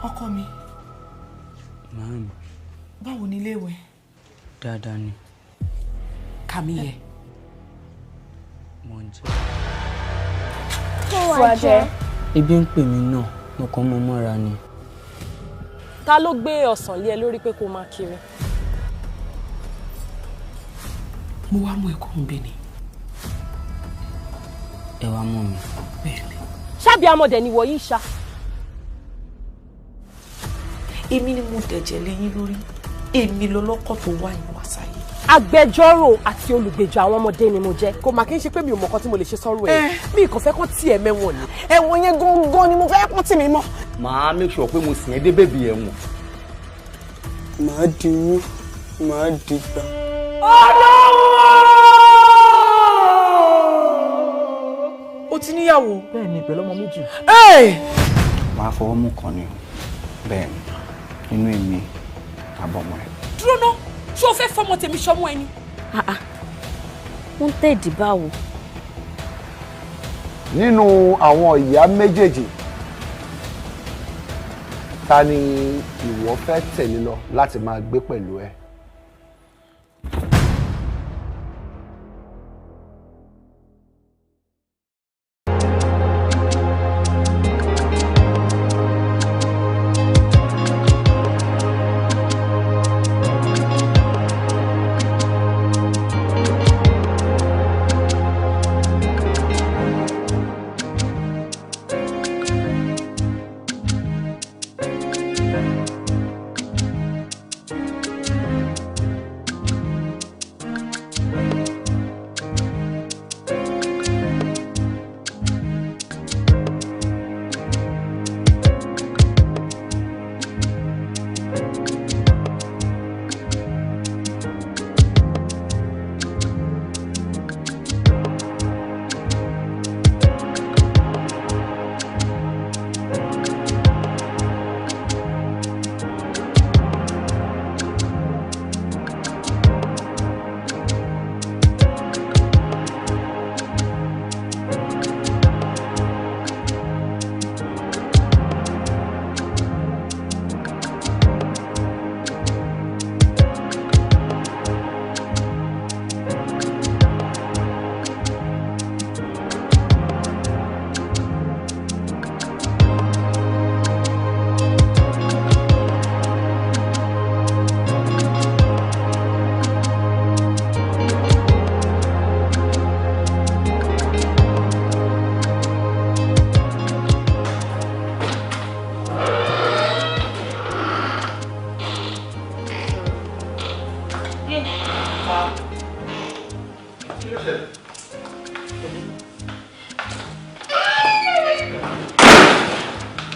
Ọkọ mi. Màámi. Báwo ni ilé ìwé? Dáadáa ni. Kàmíyẹ. Mo ń jẹ. Kó wá jẹ. Ebi ń pè mí náà, mo kàn mọ́ mọ́ra ni. Ta ló gbé ọsàn lé ẹ lórí pé kó máa kiri? Mo wá mú ẹ̀kọ́ ń bẹ ni. Ẹ wá mú mi. Bẹ́ẹ̀ni. Ṣábì amọ̀dẹ̀ ni wọ̀nyí ṣá. Èmi ni mo dẹ̀jẹ̀ léyìn lórí. Èmi lọlọ́kọ̀ tó wá ìwà sáyé. Agbẹjọ́rò àti olùgbèjà àwọn ọmọdé ni mo jẹ́. Kò mà kí n ṣe pé mi ò mọ̀ kan tí mo lè ṣe sọ́rọ̀ ẹ̀. Mi kò fẹ́ kán tiẹ̀ mẹ́wọ̀n ni. Ẹ̀wọ̀n yẹn gangan ni mo fẹ́ kán tì mí mọ́. Màá make sure pé mo sìn ẹ́ dé bèbí ẹ̀wọ̀n. Màá di wú, màá di gbà. Ọlọ́run! O ti níyàwó. Bẹ́ẹ̀ni, pẹ̀lú ọmọ méjì. Màá fọwọ́ mú kan ni o. Bẹ́ẹ̀ni, inú èmi àbọ̀mọ́ ẹ̀. Dúró ná, ṣé o fẹ́ fọmọ tèmi ṣọmọ ẹni? Wọ́n tẹ̀dí báwo? Nínú àwọn ìyá méjèèjì, ta ni ìwọ fẹ́ tẹ̀lé lọ láti máa gbé pẹ̀lú ẹ?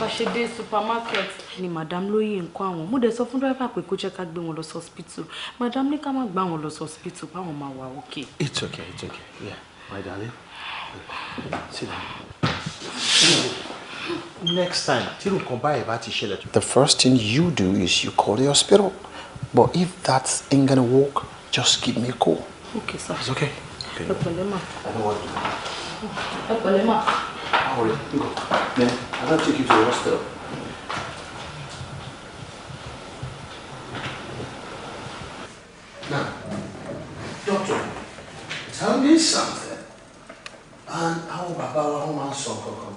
Bá ṣe dé supermarket ni madam lóyè ń kó àwọn. Mo dẹ̀ sọ fún driver pé kó jẹ́ ká gbé wọn lọ sí hospital. Madam ní ká má gbá wọn lọ sí hospital, báwọn máa wà okay. It's okay, it's okay. Yeah, my darling. Sit down. Next time, tí nǹkan báyìí bá ti ṣẹlẹ̀. The first thing you do is you call the hospital. But if that ain't gonna work, just give me a call. Okay, sir. It's okay. Ẹ pẹ̀lẹ́ mà. I know what to do. Ẹ pẹ̀lẹ́ mà. All right, go. Then I'm gonna take you to the hospital. Now, doctor, tell me something. And àwọn bàbá wa wọ́n máa ń sọ kankan.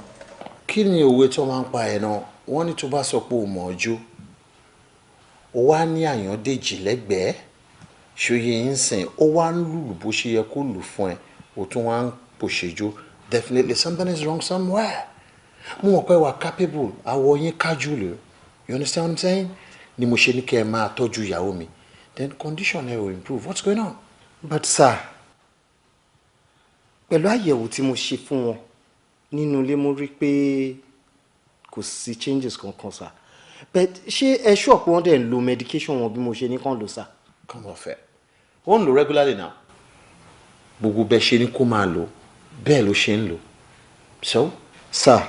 Kí ni òwe tó máa ń pa ẹ̀ náà? Wọ́n ní tó bá sọ pé o mọ̀ ọ́ jó, o wá ní Àyàndèjì lẹ́gbẹ̀ẹ́, ṣòye ń sìn, ó wá ń lùlù bó ṣe yẹ kó lù fún ẹ, o tún wá ń pòṣèjó. Definitely something is wrong somewhere. Mo mọ̀ pé wà capable, àwọ̀ yín kájú lò. You understand what I'm saying? Ni mo ṣe ní kẹ́ ẹ máa tọ́jú ìyàwó mi. Then condition ẹ will improve. What's going on? But sir, pẹ̀lú àyẹ̀wò tí mo ṣe fún wọn nínú ilé, mo rí pé kò sí changes kankan, sir. But ṣé ẹ sure pé wọ́n dẹ̀ ń lo medication wọn bí mo ṣe ní kàn lò, sir? Come off it. Ó ń lò regularly now. Gbogbo bẹ́ẹ̀ ṣe ní kó máa lò, bẹ́ẹ̀ ló ṣe ń lò. So? Sir,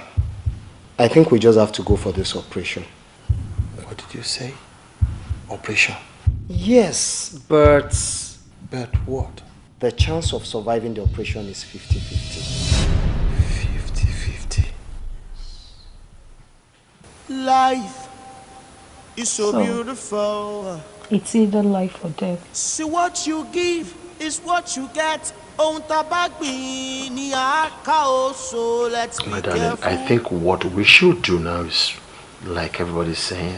I think we just have to go for this operation. What did you say? Operation? Yes, but... But what? The chance of surviving the operation is 50-50. 50-50. Life It's so beautiful. It's either life or death. See what you give is what you get. Ohun tá bá gbìn ni à ká o, so let's be My darling, careful. I think what we should do now is, like everybody's saying,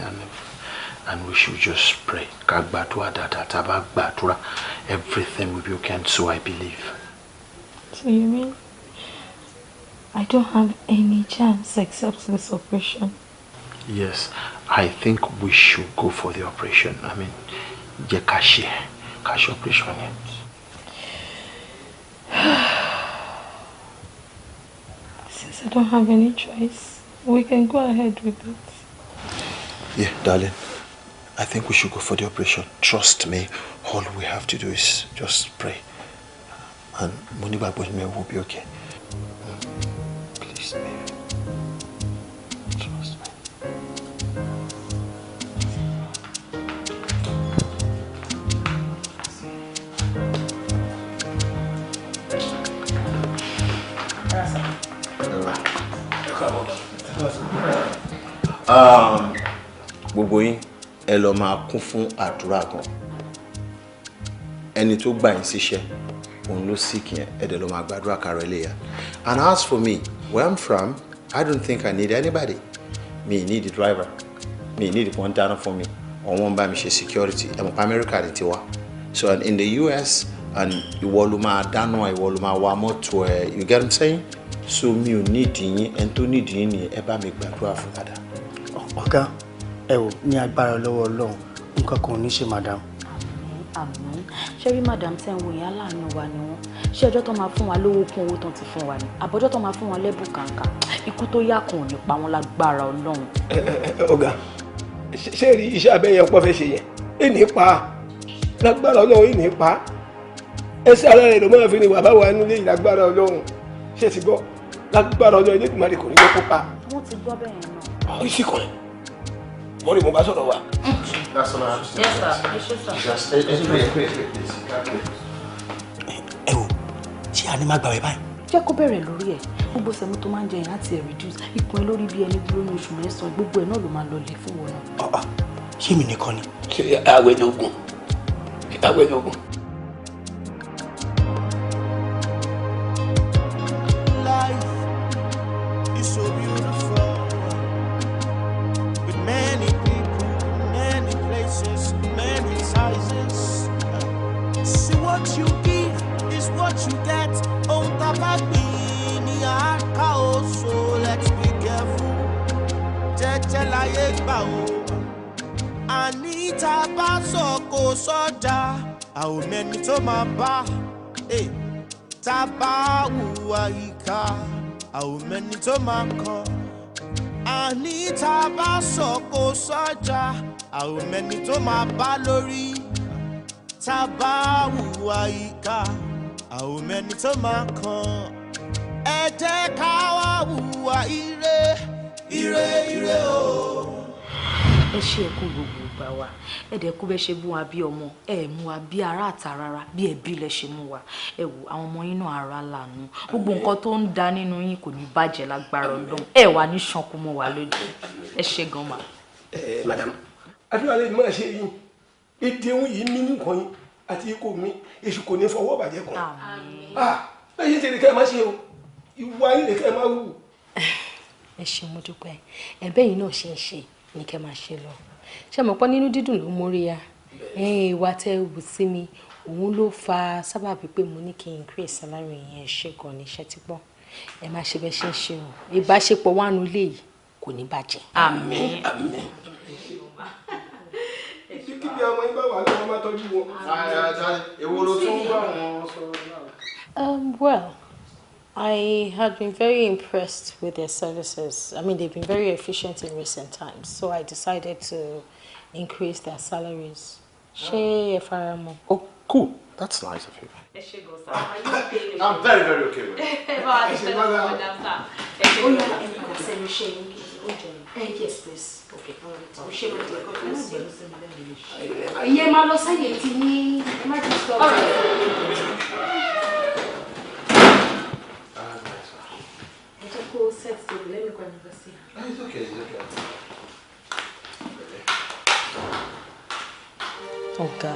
and we should just pray. Ká gbàdúrà dáadáa, tá bá gbàdúrà, everything will be okay, and so I believe. So you mean I don't have any chance except this operation? Yes, I think we should go for the operation. I mean, jẹ́ ká ṣe operation yẹn. Since I don't have any choice, we can go ahead with it. Yeah, darling, I think we should go for the operation. Trust me, all we have to do is just pray. And mo nígbàgbọ́ nínú ẹ will be okay. Please, baby. Trust me. Gbogbo yín ẹ lọ máa kún fún àdúrà gan. Ẹni tó gbà yín síṣẹ́ òun ló sick yẹn, ẹ dẹ̀ lọ máa gbàdúrà kárọ̀ ẹlẹ́yà. And as for me, where I'm from, I don't think I need anybody. Me need the driver, me need one dáná fún mi, or wọ́n bá mi ṣe security. Ẹ mọ̀ pé America ni tiwa. So and in the US, and ìwọ ló máa dáná, ìwọ ló máa wa mọ́tò ẹ, you get what I'm saying? So mi ò nídìí yín, ẹni tó nídìí yín ni ẹ bá mi gbàdúrà fún dáadáa. Ọ̀gá, ẹ wò ní agbára lọ́wọ́ Ọlọ́run, nǹkan kan ò ní ṣe madam. Àmín. Ṣé rí madam tẹ́ ń wo yẹn, aláàánú wa ni wọ́n. Ṣé ọjọ́ tó máa fún wa lówó kún owó tán ti fún wa ni? Àbọ̀jọ́ tó máa fún wa lẹ́bùn kàǹkà. Ikú tó yá kan ò ní pa wọ́n lágbára Ọlọ́run. Ọ̀gá, ṣé rí iṣẹ́ abẹ yẹn pọ̀ fẹ́ ṣe yẹn? Èní pa lágbára Ọlọ́run, èní pa. Ẹsẹ̀ ara rẹ̀ ló máa fi ni wà báwa nílé ìlágbára Ọlọ́run. Ṣé ti gbọ́? Lágbára Ọlọ́run, Elédùmarè kò ní jẹ́ kó pa. Wọ́n ti gbọ́ bẹ́ẹ̀ yẹn náà. Ọ̀ ìsìnkú ẹ̀. Mo rí mo bá sọ̀rọ̀ wa. That's all I have to say. Yes, sir. Yes, sir. Just pray, please. Ẹ wò, ṣé a ní má gbàwé báyìí? Jẹ́ kó bẹ̀rẹ̀ lórí ẹ̀. Gbogbo sẹ̀mú tó máa ń jẹ yẹn láti ẹ̀ reduce. Ikùn ẹ lórí bí ẹni dúró ní oṣù mẹ́sàn-án, gbogbo ẹ̀ náà ló máa lọlẹ̀ fún wọn náà. Ṣé mi nìkan ni? Ṣé àwẹ̀ ni ogun? Àwẹ̀ ni ogun. Life is so beautiful. With many people, many places, many sizes. See what you give is what you get. Ohun tá bá gbìn ni à ká o, so let's be careful. Jẹ́jẹ́ láyé gbà o. Àní tá a bá sọ kò sọ́jà, a ò mẹ́ni tó máa bá. Tá a bá hùwà ìkà, a ò mẹ́ni tó máa kàn. Àní tá a bá sọ kò sọ́jà, a ò mẹ́ni tó máa bá lórí. Tá a bá hùwà ìkà, a ò mẹ́ni tó máa kàn. Ẹ jẹ́ ká wá hùwà ire, ire, ire o. Ẹ ṣe ẹkú gbogbo ìgbà wa, ẹ dẹ̀ kú bẹ́ ṣe bú wa bí ọmọ, ẹ mú wa bí ará àta rárá, bí ẹbí lẹ ṣe mú wa. Ẹ wò àwọn ọmọ yín náà ara lànà, gbogbo nǹkan tó ń da nínú yín kò ní bàjẹ́ lágbára Ọlọ́run, ẹ wà ní ṣanku mọ́ wa lójú. Ẹ ṣe gan ma. Ẹ madam, àdúrà lè máa ṣe yín, èdè òun yìí mí nìkan yín àti ikú mi, èṣù kò ní fọwọ́ bàjẹ́ kan. Bẹ́ẹ̀ ṣe ṣe lè kẹ́ ẹ má ṣe o, ìwà yín lè kẹ́ ẹ má wù. Ẹ ṣé mo dúpẹ́, ẹ̀bẹ̀ yìí náà ṣe ń ṣe ní kẹ́ máa ṣe lọ. Ṣé mo pọ́ nínú dídùn ló mórí ya? Ìwà tẹ́ wù sí mi, òun ló fa sábàbí pé mo ní kí n increase salary yẹn. Ṣe gan ni iṣẹ́ ti gbọ́. Ẹ má ṣe bẹ́ẹ̀ ṣe ń ṣe o. Ìbáṣepọ̀ wà nù lé yìí kò ní bàjẹ́. Àmín. Àmín. Kíbi àwọn yín bá wà lọ́wọ́ máa tọ́jú wọn. Èwo ló tún bá wọn sọ̀rọ̀ náà? Well, I had been very impressed with their services. I mean, they've been very efficient in recent times, so I decided to increase their salaries. Ṣé ẹ fara mọ́? Oh, cool. That's nice of you. Ẹ ṣé gan sir. Are you okay with I'm very, very okay with it. Ẹ bá wa dúpẹ́ lọ́wọ́ madam sir. Ẹ ṣé gan. Ó yá, ẹ kò sẹ́nu iṣẹ́ yín kí oúnjẹ yẹn. Yes, please. Okay. O ṣé mo dé. Ìyẹn máa lọ sáyè tí ní ẹ má ti sọ. Ẹ jẹ́ kó set table, let me go and have a seat. It's okay, it's okay. Ọ̀gá,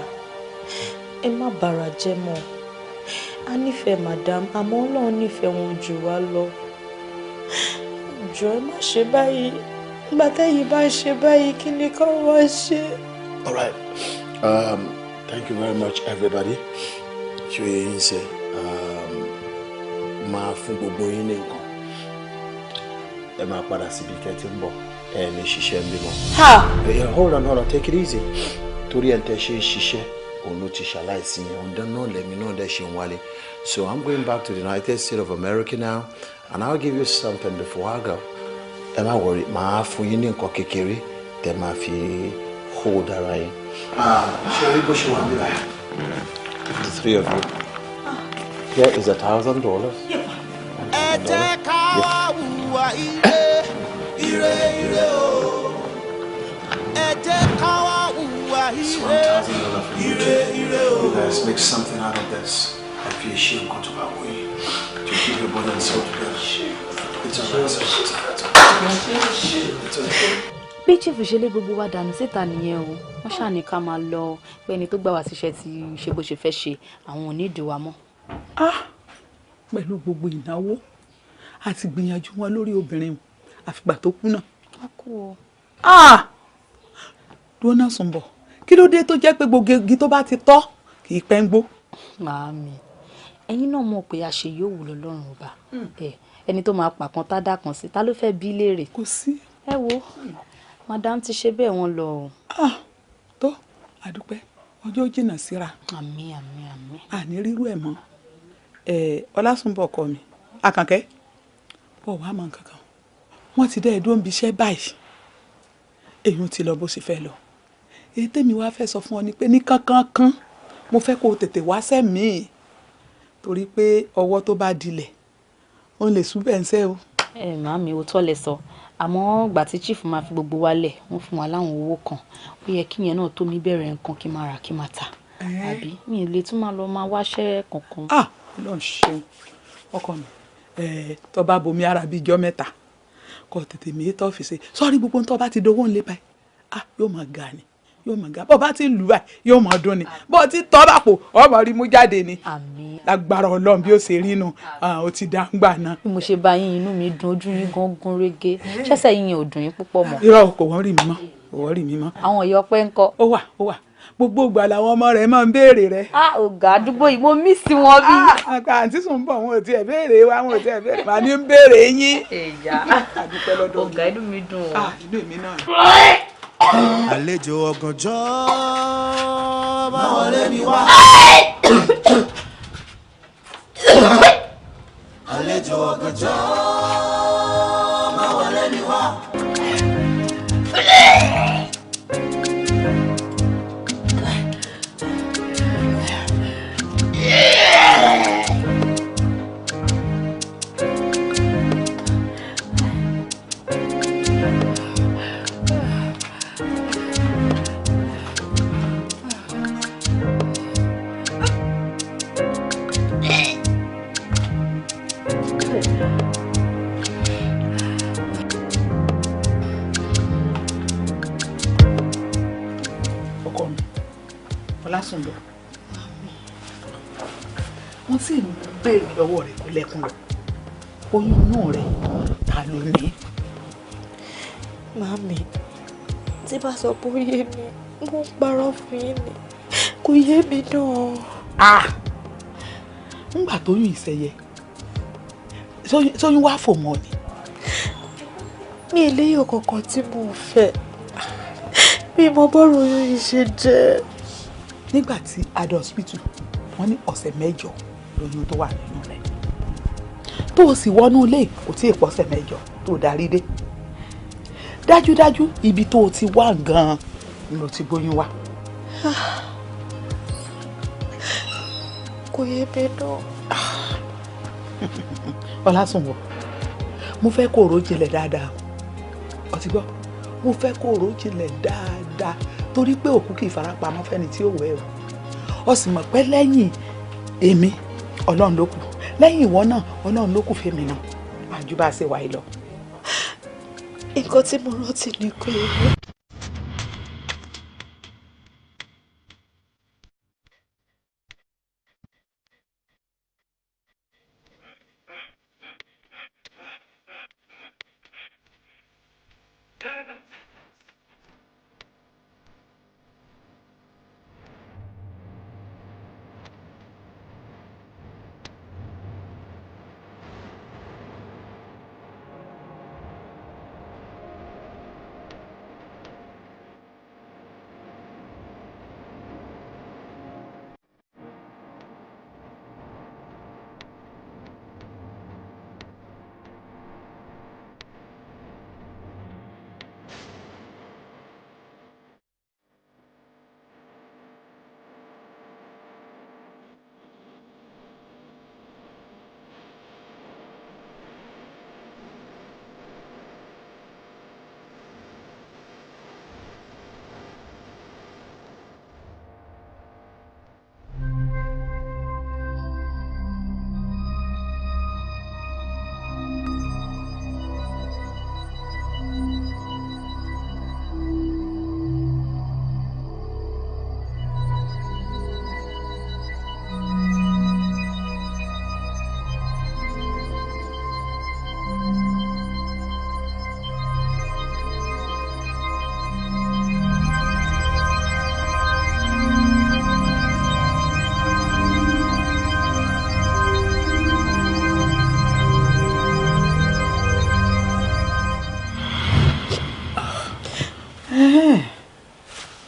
ẹ má bàrà jẹ́ mọ́. A nífẹ̀ẹ́ madam, àmọ́ Ọlọ́run nífẹ̀ẹ́ wọn jù wá lọ. Jọ̀ọ́, ẹ má ṣe báyìí. Ìgbà tẹ́yìn bá ṣe báyìí, kí ni ká wá ṣe? All right. Thank you very much, everybody. Ṣé yín ṣe máa fún gbogbo yín ní nǹkan? Ẹ máa padà síbi tẹ́ ti ń bọ̀. Ẹ ní ṣiṣẹ́ ń bímọ. Ha! Hold on, hold on, take it easy. Torí ẹ̀ ń tẹ́ ṣe ń ṣiṣẹ́, òun ló ti ṣaláìsí yẹn. Òun dán náà lẹ́mi náà dẹ́ ṣe ń wálé. So I'm going back to the United States of America now, and I'll give you something before I go. Ẹ má worry, màá fún yín ní nǹkan kékeré tẹ́ máa fi hold ara yín. Ṣé orí bó ṣe wà níbà? The three of you. Here is $1,000. Ẹ jẹ́ ká wá hùwà ire, ire, ire o. Ẹ jẹ́ ká wá hùwà ire, ire, ire o. You guys make something out of this. I feel shame got to our way to keep your body and soul together. It's all right, it's all right. It's all right. Bí chief ṣe lé gbogbo wa dànù síta nìyẹn o. Wọ́n ṣàní ká máa lọ, pé ẹni tó gbà wá síṣẹ́ ti ṣe bó ṣe fẹ́ ṣe, àwọn ò ní ìdí wa mọ́. Ah, pẹ̀lú gbogbo ìnáwó àti gbìyànjú wọn lórí obìnrin, àfìgbà tó kú náà. Wọ́n kú o. Ah, dúró sùn bọ̀, kí ló dé tó jẹ́ pé gbogbo igi tó bá ti tọ́ kì í pẹ́ ń gbó? Màámi, ẹ̀yin náà mọ̀ pé àṣẹ yóò wù lọ́lọ́run ọba. Ẹni tó máa pàkan tá dà kan sí, ta ló fẹ́ bí léèrè? Kò sí. Ẹ wo, madam ti ṣe bẹ́ẹ̀, wọ́n lọ o. Ah, tó àdúpẹ́, ọjọ́ jìnnà síra. Àmín, àmín, àmín. Àní rírú ẹ̀ mọ́. Ọlásùnbọ̀ ọkọ mi, Àkànkẹ́, bọ̀ wá mọ nǹkan kan. Wọ́n ti dá ẹ dúró ń bi iṣẹ́ báyìí, èyí ti lọ bó ṣe fẹ́ lọ. Èyí tèmi wá fẹ́ sọ fún ọ ni pé ní kánkánkan, mo fẹ́ kó o tètè wá sẹ́mìí, torí pé ọwọ́ tó bá dilẹ̀, ó lè sú bẹ́ẹ̀ ń sẹ́ o. Ẹ màámi, òótọ́ lẹ sọ, àmọ́ ìgbà tí chief máa fi gbogbo wa lẹ̀, wọ́n fún wa láwọn owó kan. Ó yẹ kí yẹn náà tó mi bẹ̀rẹ̀ nǹkan, kí n máa rà, kí n máa tà, àbí mi ì lè tún máa lọ máa wáṣẹ́ kankan. Ah, Ọlọ́run ṣeun, ọkọ mi. Tó bá bomi ara bíi ijọ́ mẹ́ta, kó tètè mi tó fi ṣe sọ́ọ́rí gbogbo tó bá ti dowó ńlẹ̀ báyìí, ah, yóò máa ga ni, yóò máa ga. Bó bá ti lù báyìí, yóò máa dún ni. Bó ti tọ́ bá pò, ọmọ rí mú jáde ni. Lágbára Ọlọ́run, bí ó ṣe rí nu, ó ti dá ń gbà náà. Bí mo ṣe bá yín, inú mi dùn, ojú yín gan gún régé. Ṣẹ́sẹ̀ yín ò dùn yín púpọ̀ mọ́? Irọ́, kò wọ́n rí mi mọ́, kò wọ́n rí mi mọ́. Àwọn ìyá ọpẹ́ ń kọ́? Ó wà, ó wà. Gbogbo ìgbà làwọn ọmọ rẹ̀ máa ń béèrè rẹ̀. Ah, ọ̀gá àdúgbò yìí, mo miss wọn bí. Àǹtí sùn bọ̀, wọn ò tiẹ̀ béèrè wa, wọn ò tiẹ̀ béèrè, màá ní ń béèrè yín. Ẹ̀yà, ọ̀gá, inú mi dùn o. Ah, inú èmi náà. Àlejò ọ̀gànjọ́ bá wọlé mi wá. Àlejò ọ̀gànjọ́ bá wọlé mi wá. Ọkọ mi, Ọlásùnbọ̀, wọ́n sì ń béèrè lọ́wọ́ rẹ̀ kó lẹ́kùn lọ. Oyún inú rẹ̀, ta ló ní? Màámi, tí bá sọ pé ó yé mi, mo ń parọ́ fún yín ni. Kò yé mi náà. Ah! Ńgbà tó yún ìṣẹ̀yẹ, sóyún wá fò mọ́ ni? Mi ì léyàn kankan tí mò ń fẹ́. Mi mọ bọ́rọ̀ oyún yìí ṣe jẹ́. Nígbà tí adé hospital, wọ́n ní ọ̀sẹ̀ 8 lóyún tó wà nínú rẹ̀. Tó o sì wọnú ilé, kò tí ì pọ̀sẹ̀ 8 tó o darí dé. Dájúdájú, ibi tó o ti wá gan-an ni o ti gbóyún wá. Kò yé mi náà. Ọlásùnwọ̀, mo fẹ́ kó o rò jinlẹ̀ dáadáa. Ó ti gbọ́, mo fẹ́ kó o rò jinlẹ̀ dáadáa, torí pé òkú kì í farapamọ́ fẹ́ni tí ó wẹ̀ o. Ó sì mọ̀ pé lẹ́yìn èmi, Ọlọ́run ló kù. Lẹ́yìn ìwọ náà, Ọlọ́run ló kù fèmí náà. Àjù bá a ṣe wà yìí lọ. Nǹkan tí mo rántí ni pé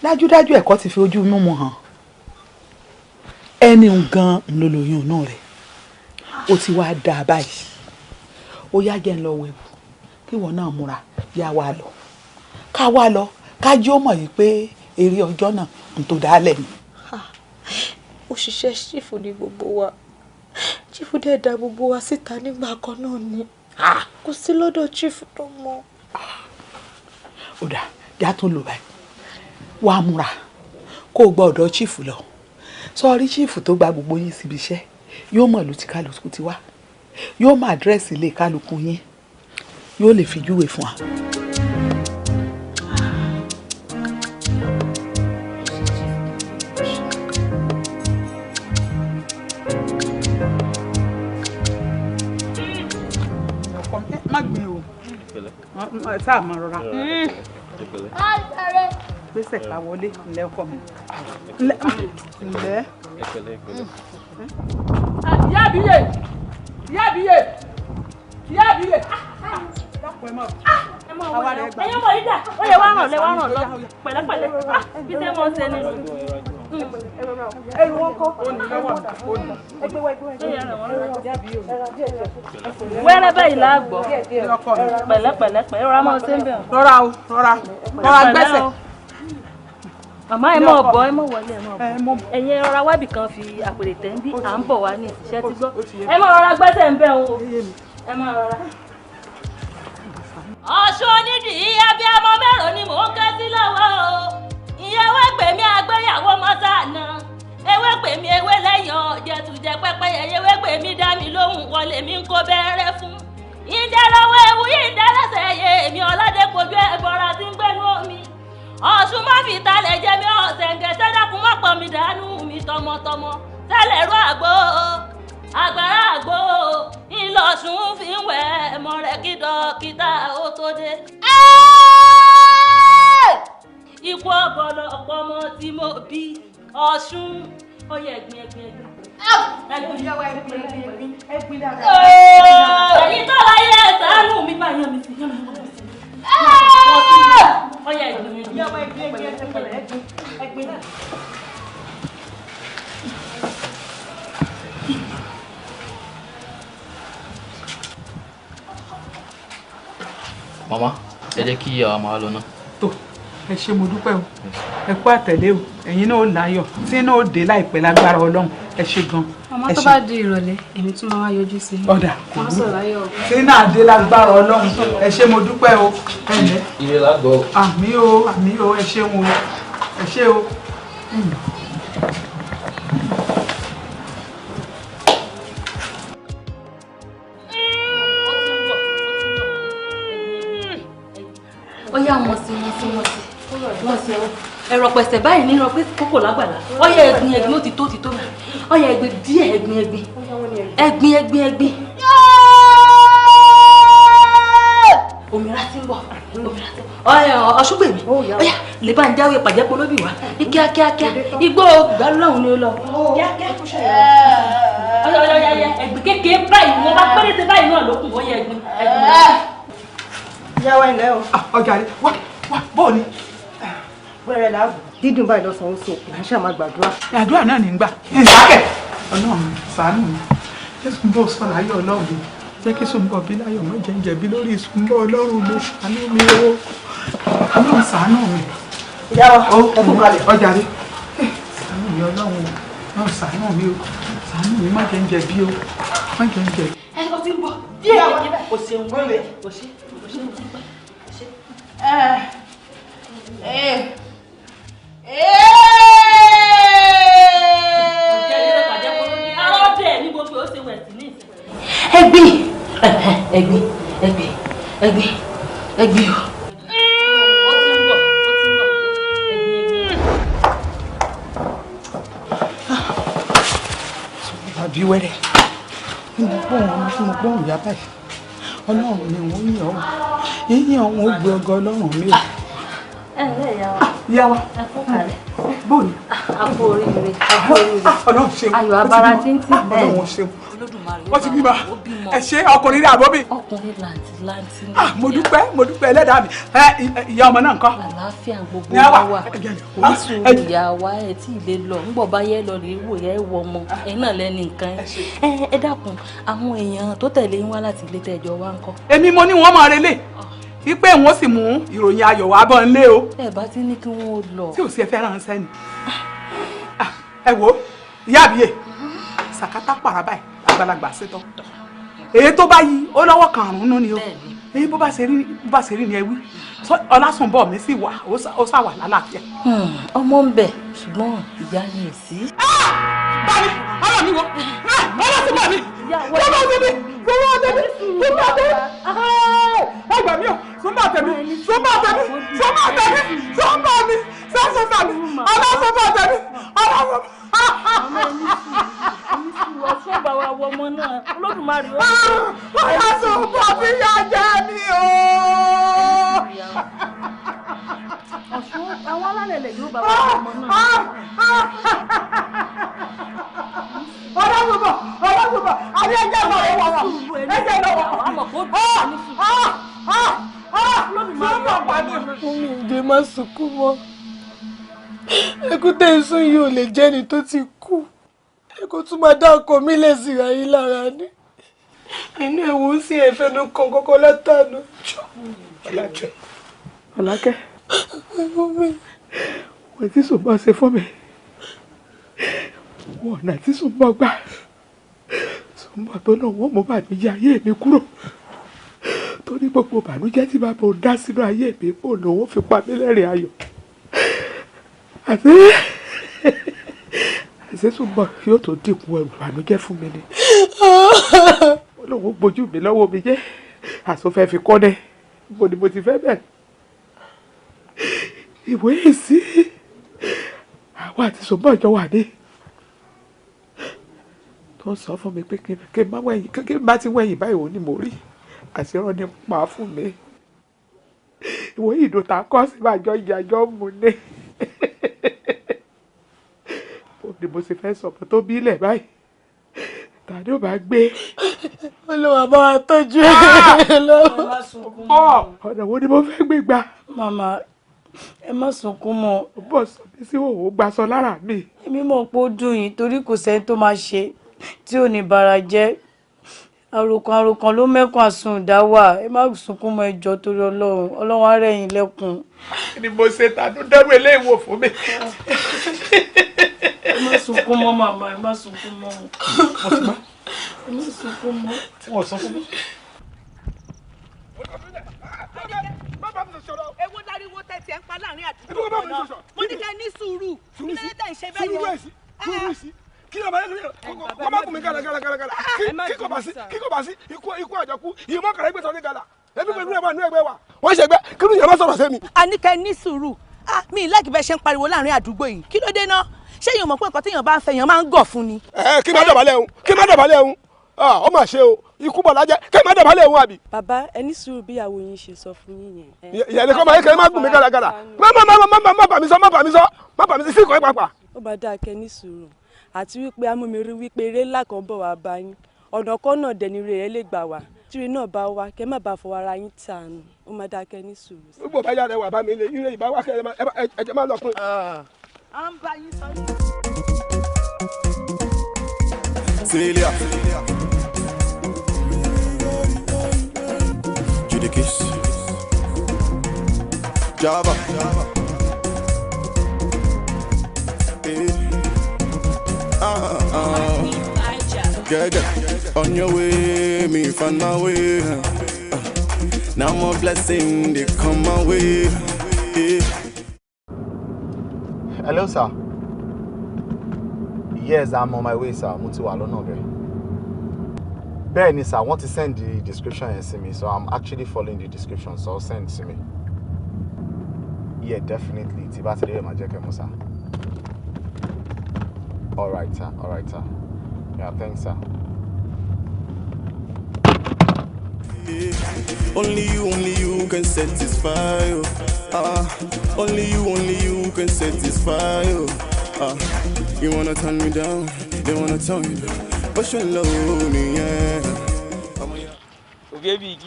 Dájúdájú ẹ̀kọ́ ti fi ojú mímu hàn ẹni gan ló lóyún inú rẹ̀ ó ti wá dáa báyìí. Ó yá, jẹ́ ń lọ wẹ̀wù kí ìwọ náà múra, yá wa lọ, ká wá lọ, ká jí ó mọ̀ yìí pé eré ọjọ́ náà ń tó dálẹ̀ ni. Òṣìṣẹ́ ṣífù ni gbogbo wa, ṣífù dẹ̀ da gbogbo wa síta nígbà kan náà ni, kò sí lọ́dọ̀ ṣífù tó mọ́. Ó dà, já tún lò báyìí, wàá múra kó o gba ọ̀dọ̀ chief lọ. Sọrí chief tó gba gbogbo yín síbi iṣẹ́ yóò mọ̀ ìlú tí kálukú ti wá, yóò mọ àdírẹ́sì ilé kálukú yín, yóò lè fi júwe fún wa. Má gbìn o, sáà máa rọra gbèsè ká wọlé. Ńlẹ́ ọkọ mi, ńlẹ́. Ìyá àbíyè, ìyá àbíyè, ìyá àbíyè. Ẹ̀yin ọmọ yìí dà, ó yẹ wá ràn lẹ, wá ràn lọ pẹ̀lẹ́pẹ̀lẹ́ bí tẹ́ mọ́ ṣe ni. Ẹrù wọn kọ́. Wẹ́rẹ́ báyìí la gbọ́, pẹ̀lẹ́pẹ̀lẹ́ pẹ̀lẹ́ rọra máa ṣe ń bẹ̀. Rọra o, rọra rọra gbẹ́sẹ̀. Màmá ẹ mọ̀ bọ̀, ẹ mọ̀ wọlé, ẹ mọ̀ bọ̀. Ẹ̀yin rọra wábì kan fi àpèrè tẹ̀ ń bí, à ń bọ̀ wá ní ìṣiṣẹ́ tí gbọ́. Ẹ mọ̀ rọra gbẹ́sẹ̀ ń bẹ̀ o, ẹ mọ̀ rọra. Ọ̀ṣun onídìí abiyamọ mẹ́rọ ni mò ń ké sí lọ́wọ́ o. Ìyẹn ewé pè mí agbéyàwó mọ́sánà, ewé pè mí ewé lẹ́yìn ọ̀jẹ̀tùjẹ pẹ́pẹ́yẹ, ewé pè mí dá mi lóhùn wọlé mi ń kó bẹ́rẹ́ fún. Ìjẹ́ lọ́wọ́ ewu yìí ń dẹ́lẹ́sẹ̀ yé èmi ọ̀làdẹ́kojú ẹ̀bọra tí ń gbénú omi. Ọ̀ṣun má fi talẹ̀ jẹ́ mi ọ̀sẹ̀ǹgẹ̀ sẹ́dàkùn má pọ̀ mi dànù mi tọmọtọmọ tẹ́lẹ̀ rú àgbo àgbàrá àgbo ńlọ̀ṣun fi ń wẹ̀ ẹ̀mọ́ rẹ̀ kí dókítà ó tó dé. Ikú ọ̀pọ̀lọpọ̀ ọmọ tí mo bí Ọ̀ṣun ọyẹ ẹ̀gbin ẹ̀gbin ẹ̀gbin ẹ̀gbin ẹ̀yin tó láyé ẹ̀ ṣàánú mi bá yan mi sí yan mi sí ọyẹ ẹ̀gbin ẹ̀gbin ẹ̀gbin. Màmá, ẹ jẹ́ kí àwa máa lọ náà. Tó, ẹ ṣé, mo dúpẹ́ o, ẹ kú àtẹ̀lé o, ẹ̀yin náà ó láyọ̀ tí náà ó dé láìpẹ́ lágbára Ọlọ́run. Ẹ ṣé gan. Màmá, tó bá di ìrọ̀lẹ́ èmi tún máa wá yọjú sí i. Ọ̀dà kò Má burú. sọ̀ láyọ̀ o. Tí náà dé lágbára Ọlọ́run. Ẹ ṣé, mo dúpẹ́ o, ẹ ǹlẹ́. Ire lágbọ́. Àmín o, àmín o, ẹ ṣeun o, ẹ ṣé o. Ó yá, wọn sí wọn sí wọn sí wọn sí ọ ẹ̀rọ pẹ̀sẹ̀ báyìí nínú pé kókò lágbàlá. Ó yá, ẹ̀gbin ẹ̀gbin, ó ti tó, ti tó. Ó yá, ẹ̀gbin díẹ̀, ẹ̀gbin ẹ̀gbin ẹ̀gbin ẹ̀gbin ẹ̀gbin. Òmìnira ti ń bọ̀, òmìnira ti ń bọ̀. Ọ̀yà Ọ̀ṣungbèmí, ọ̀yà lè bá ń jáwé pàjẹ́pọ̀ lóbì wá ní kíákíákíá. Igbó gbàlúlọ̀hún ni ó lọ. Kíákíá. Ọ̀yà ọ̀yà ọ̀yà ẹ̀gbìn kékeré báyìí wọ́n bá péréte báyìí náà lókun ó yẹ ẹ̀gbìn. Yàwá ilẹ̀ o. Ọjà rẹ wá wá bọ́ọ̀ ni. Wẹ́rẹ́ làágùn dídùn báyìí lọ́sàn-án ó so là ń ṣàmà gbàdúrà. Àdúrà náà ní gbà. Ìsákẹ̀ Ọlọ́run ṣàánú mi. Jésù ń bọ̀ sọ̀rọ̀ ayé Ọlọ́run mi. Jẹ́ kí Sùnbọ̀ bí láyọ̀ mọ́ jẹ́ ń jẹ̀bi lórí Sùnbọ̀ Ọlọ́run mi ṣàánú mi o. Ọlọ́run ṣàánú mi. Ìyá wa ẹ kú kalẹ̀. Ọjà rẹ ṣàánú mi Ọlọ́run o. Ọlọ́run ṣàánú mi o. Ṣàánú mi má jẹ́ ń jẹ̀bi o. Má jẹ́ ń jẹ̀bi. Ẹ kò tí ń bọ̀ díẹ̀ díẹ̀ kò ṣeun kò ṣe kò ṣe kò ṣe. Ẹ̀gbin ẹ̀gbin ẹ̀gbin ẹ̀gbin ẹ̀gbin o. Ó ti ń bọ̀, ó ti ń bọ̀, ẹ̀gbin ẹ̀gbin. Àbí wẹ́rẹ́ ní mo gbọ́ wọn tí mo gbọ́ òun yá báyìí Ọlọ́run mi wọ́n yàn ọ́ yíyan òun ó gbé ọgọ Ọlọ́run mi o. Ẹ ǹlẹ́ ìyá wa. Ìyá wa. Ẹ kú kàlẹ̀. Bóòlù. A kú oríire, a kú oríire. Ọlọ́run ṣeun. Ayọ̀ abara tí ń tì bẹ́ẹ̀. Ọlọ́run ṣeun. Wọ́n ti bímọ. Ẹ ṣe ọkùnrin rí àbóbí. Ọkùnrin làǹtì làǹtì ní. Mo dúpẹ́, mo dúpẹ́ ẹlẹ́dàá mi. Ẹ ìyá ọmọ náà ńkọ́? Àlàáfíà gbogbo wa wà. Ní sùúrù ìyá wa ẹ tí ì lè lọ. Ńgbọ̀ bá yẹ lọ rèé wò yẹ wọ ọmọ. Ẹ náà lẹ́ni nǹkan ẹ. Ẹ dákun, àwọn èèyàn tó tẹ̀lé yín wá láti ilé tẹ́jọ wá ńkọ́. Èmi mo ní wọ́n máa relé wípé wọ́n sì mú ìròyìn ayọ̀ wá bọ́ nílé o. Ẹ bá ti ní kí wọ́n lọ. Tí ò sí ẹ fẹ́ ránṣẹ́ ni. Ẹ wo ìyá àbíyè sàkátà pàrà báyìí àgbàlagbà ṣetán. Èyí tó bá yí ó lọ́wọ́ karùn-ún ni o. Èyí bó bá ṣe rí ni ẹ wí. Ọlásùnbọ̀ mi sì wà ó sà wà lálàáfíà. Ọmọ ń bẹ ṣùgbọ́n ìyá ni ò sí. Báyìí ọ̀rọ̀ mi wo Ọlásùnbọ̀ mi lọ́wọ́ tẹ̀mí lọ́wọ́ tẹ̀mí lọ́wọ́ tẹ̀mí ẹ gbà mí o súnmọ́ tẹ̀mí súnmọ́ tẹ̀mí súnmọ́ tẹ̀mí súnmọ́ mi sọ́sọ́fà mi ọlọ́sọ́fà tẹ̀mí ọlọ́sọ́fà. Ọ̀ṣun bá wa wọ ọmọ náà Olódùmarè ó. Ọlásùnbọ̀ fi yà jẹ mí o. Ọ̀ṣun àwọn alálẹ̀lẹ̀ yóò bá wa wọ ọmọ náà. Ọlọ́sùnbọ̀ Ọlọ́sùnbọ̀ àbí ẹjẹ́ lọ́wọ́ ẹjẹ́ lọ́wọ́. Omi ìdè má sunkún mọ́. Ẹkún tẹ̀ ń sún yìí ò lè jẹ́ni tó ti kú. Ẹkún tún máa dá ọkọ mi lẹ́sìn ayé lára ni. Inú ẹ̀wọ̀n ń sin ẹ̀fẹ́nu kan kọ́kọ́ látàánú jọ. Ọlákẹ́. Ọlákẹ́. Wọ́n ti sùn bọ́ ṣe fún mi. Wọ́n ọ̀nà tí sùn bọ́ gbà. Sùn bọ́ tó náà wọ́n mú bànújẹ́ ayé mi kúrò. Torí gbogbo bànújẹ́ tí bàbá òun dá sínú ayé mi kò lòun fi pa mí lẹ́rìn ayọ̀. Àti àṣé Sùnbọ̀ yóò tó dínkù ẹrù bànújẹ́ fún mi ni. Olóhùn gbójú mi lọ́wọ́ mi jẹ́ àsọfẹ́ fi kọ́ dẹ́ mo ni mo ti fẹ́ bẹ̀rẹ̀. Ìwé èsì àwọn àti Sùnbọ̀ jọ wà ní. Tó ń sọ fún mi pé kí n má wẹ̀yìn kí n bá ti wẹ̀yìn báyìí òun ni mo rí àṣírọ́ ní pa fún mi. Ìwé ìdòtà kọ́ sí àjọ ìyàjọ́ mu ní. Bó ni mo ṣe fẹ́ sọ̀pọ̀ tó bí ilẹ̀ báyìí tàbí ò bá gbé. Olúwa bá wa tọ́jú ẹ lọ́wọ́. Ọ̀nà wo ni mo fẹ́ gbé gbà. Màmá ẹ má sunkún mọ́. Bọ̀ sọ mi sí òwò gbaṣọ lára mi. Èmi mọ̀ pé ó dùn yín torí kò sẹ́ni tó máa ṣe tí ò ní bara jẹ́. Àròkàn àròkàn ló mẹ́kun àsundà wà. Ẹ má sunkún mọ́, ẹ jọ̀ọ́ torí Ọlọ́run. Ọlọ́run á rẹ̀ yín lẹ́kun. Ni mo ṣe tàdú dẹ́rù eléyìí wò fún mi. Ẹ má sunkún mọ́ màmá, ẹ má sunkún mọ́. Mo ti gbọ́. Ẹ má sunkún mọ́. Tí wọ́n sunkún mọ́. Èwo láriwo tẹ̀sí ẹ̀ ń pa láàrin àdúgbò náà. Mo ní kẹ́ ní sùúrù. Kí ló dé tẹ̀ ń ṣe bẹ́ẹ̀ yẹn? Sùúrù sí. Kí ló bá yẹ kó má kún mi gàlà gàlà gàlà gàlà kí kò bá sí kí kò bá sí ikú ikú àjọkú ìmọ̀ kàrà ẹgbẹ́ sọ̀rọ̀ gàlà ẹbí pẹ̀lú ẹ̀ máa nú ẹgbẹ́ wa wọ́n ṣe gbẹ́ kí ló yẹ má sọ̀rọ̀ sẹ́mi. A ní kẹ́ ní sùúrù. Mi ì láìkí bẹ́ẹ̀ ṣe ń pariwo láàrin àdúgbò yìí. Kí ló dé náà? Ṣé èèyàn mọ̀ pé nǹkan téèyàn bá ń fẹ́ èèyàn máa ń gọ̀ fún ni? Ẹ kí má dọ̀bálẹ̀ òun kí má dọ̀bálẹ̀ òun ọ mà ṣe o Ikú bọ̀ lájẹ́ kẹ́ má dọ̀bálẹ̀ òun àbí. Bàbá, ẹ ní sùúrù bí ìyàwó yín ṣe sọ fún yín yẹn. Ìyàlẹ́ kọ́ máa kẹ́ má gùn mí gàràgàrà. Má má má má má bà mí sọ, má bà mí sọ, má bà mí sí ìkọ́ ìpapà. Ó bá dáa kẹ́ ní sùúrù, àti wípé amúmi rí wípé eré ńlá kan bọ̀ wá bá yín, ọ̀nà kan náà dẹ̀ ni rẹ̀ lè gbà wá. Tíri náà bá wá, kẹ́ má bàa fọwọ́ ara yín tànù. Ó máa dáa kẹ́ ní sùúrù. Gbogbo bá yára wà bá mi lé ire ìbá wá kẹ́ ẹ jẹ́ má lọ pin. À ń bá yín sọ. Celia. Judikis. Java. Yeah, yeah. On your way, me find my way. Now more blessing they come my way. Yeah. Hello, sir. Yes, I'm on my way, sir. Mo ti wà lọ́nà bẹ́ẹ̀. Bẹ́ẹ̀ ni, sir, wọ́n ti send the description yẹn sí mi, so I'm actually following the description, so send sí mi. Yeah, definitely. Tí bá ti dé, màá jẹ́ kẹ́ mọ̀, sir. All right, sir. All right, sir. Yeah, thanks, sir. Only you can satisfy. Only you can satisfy. You wanna turn me down, you wanna turn me down, but you love me, yeah.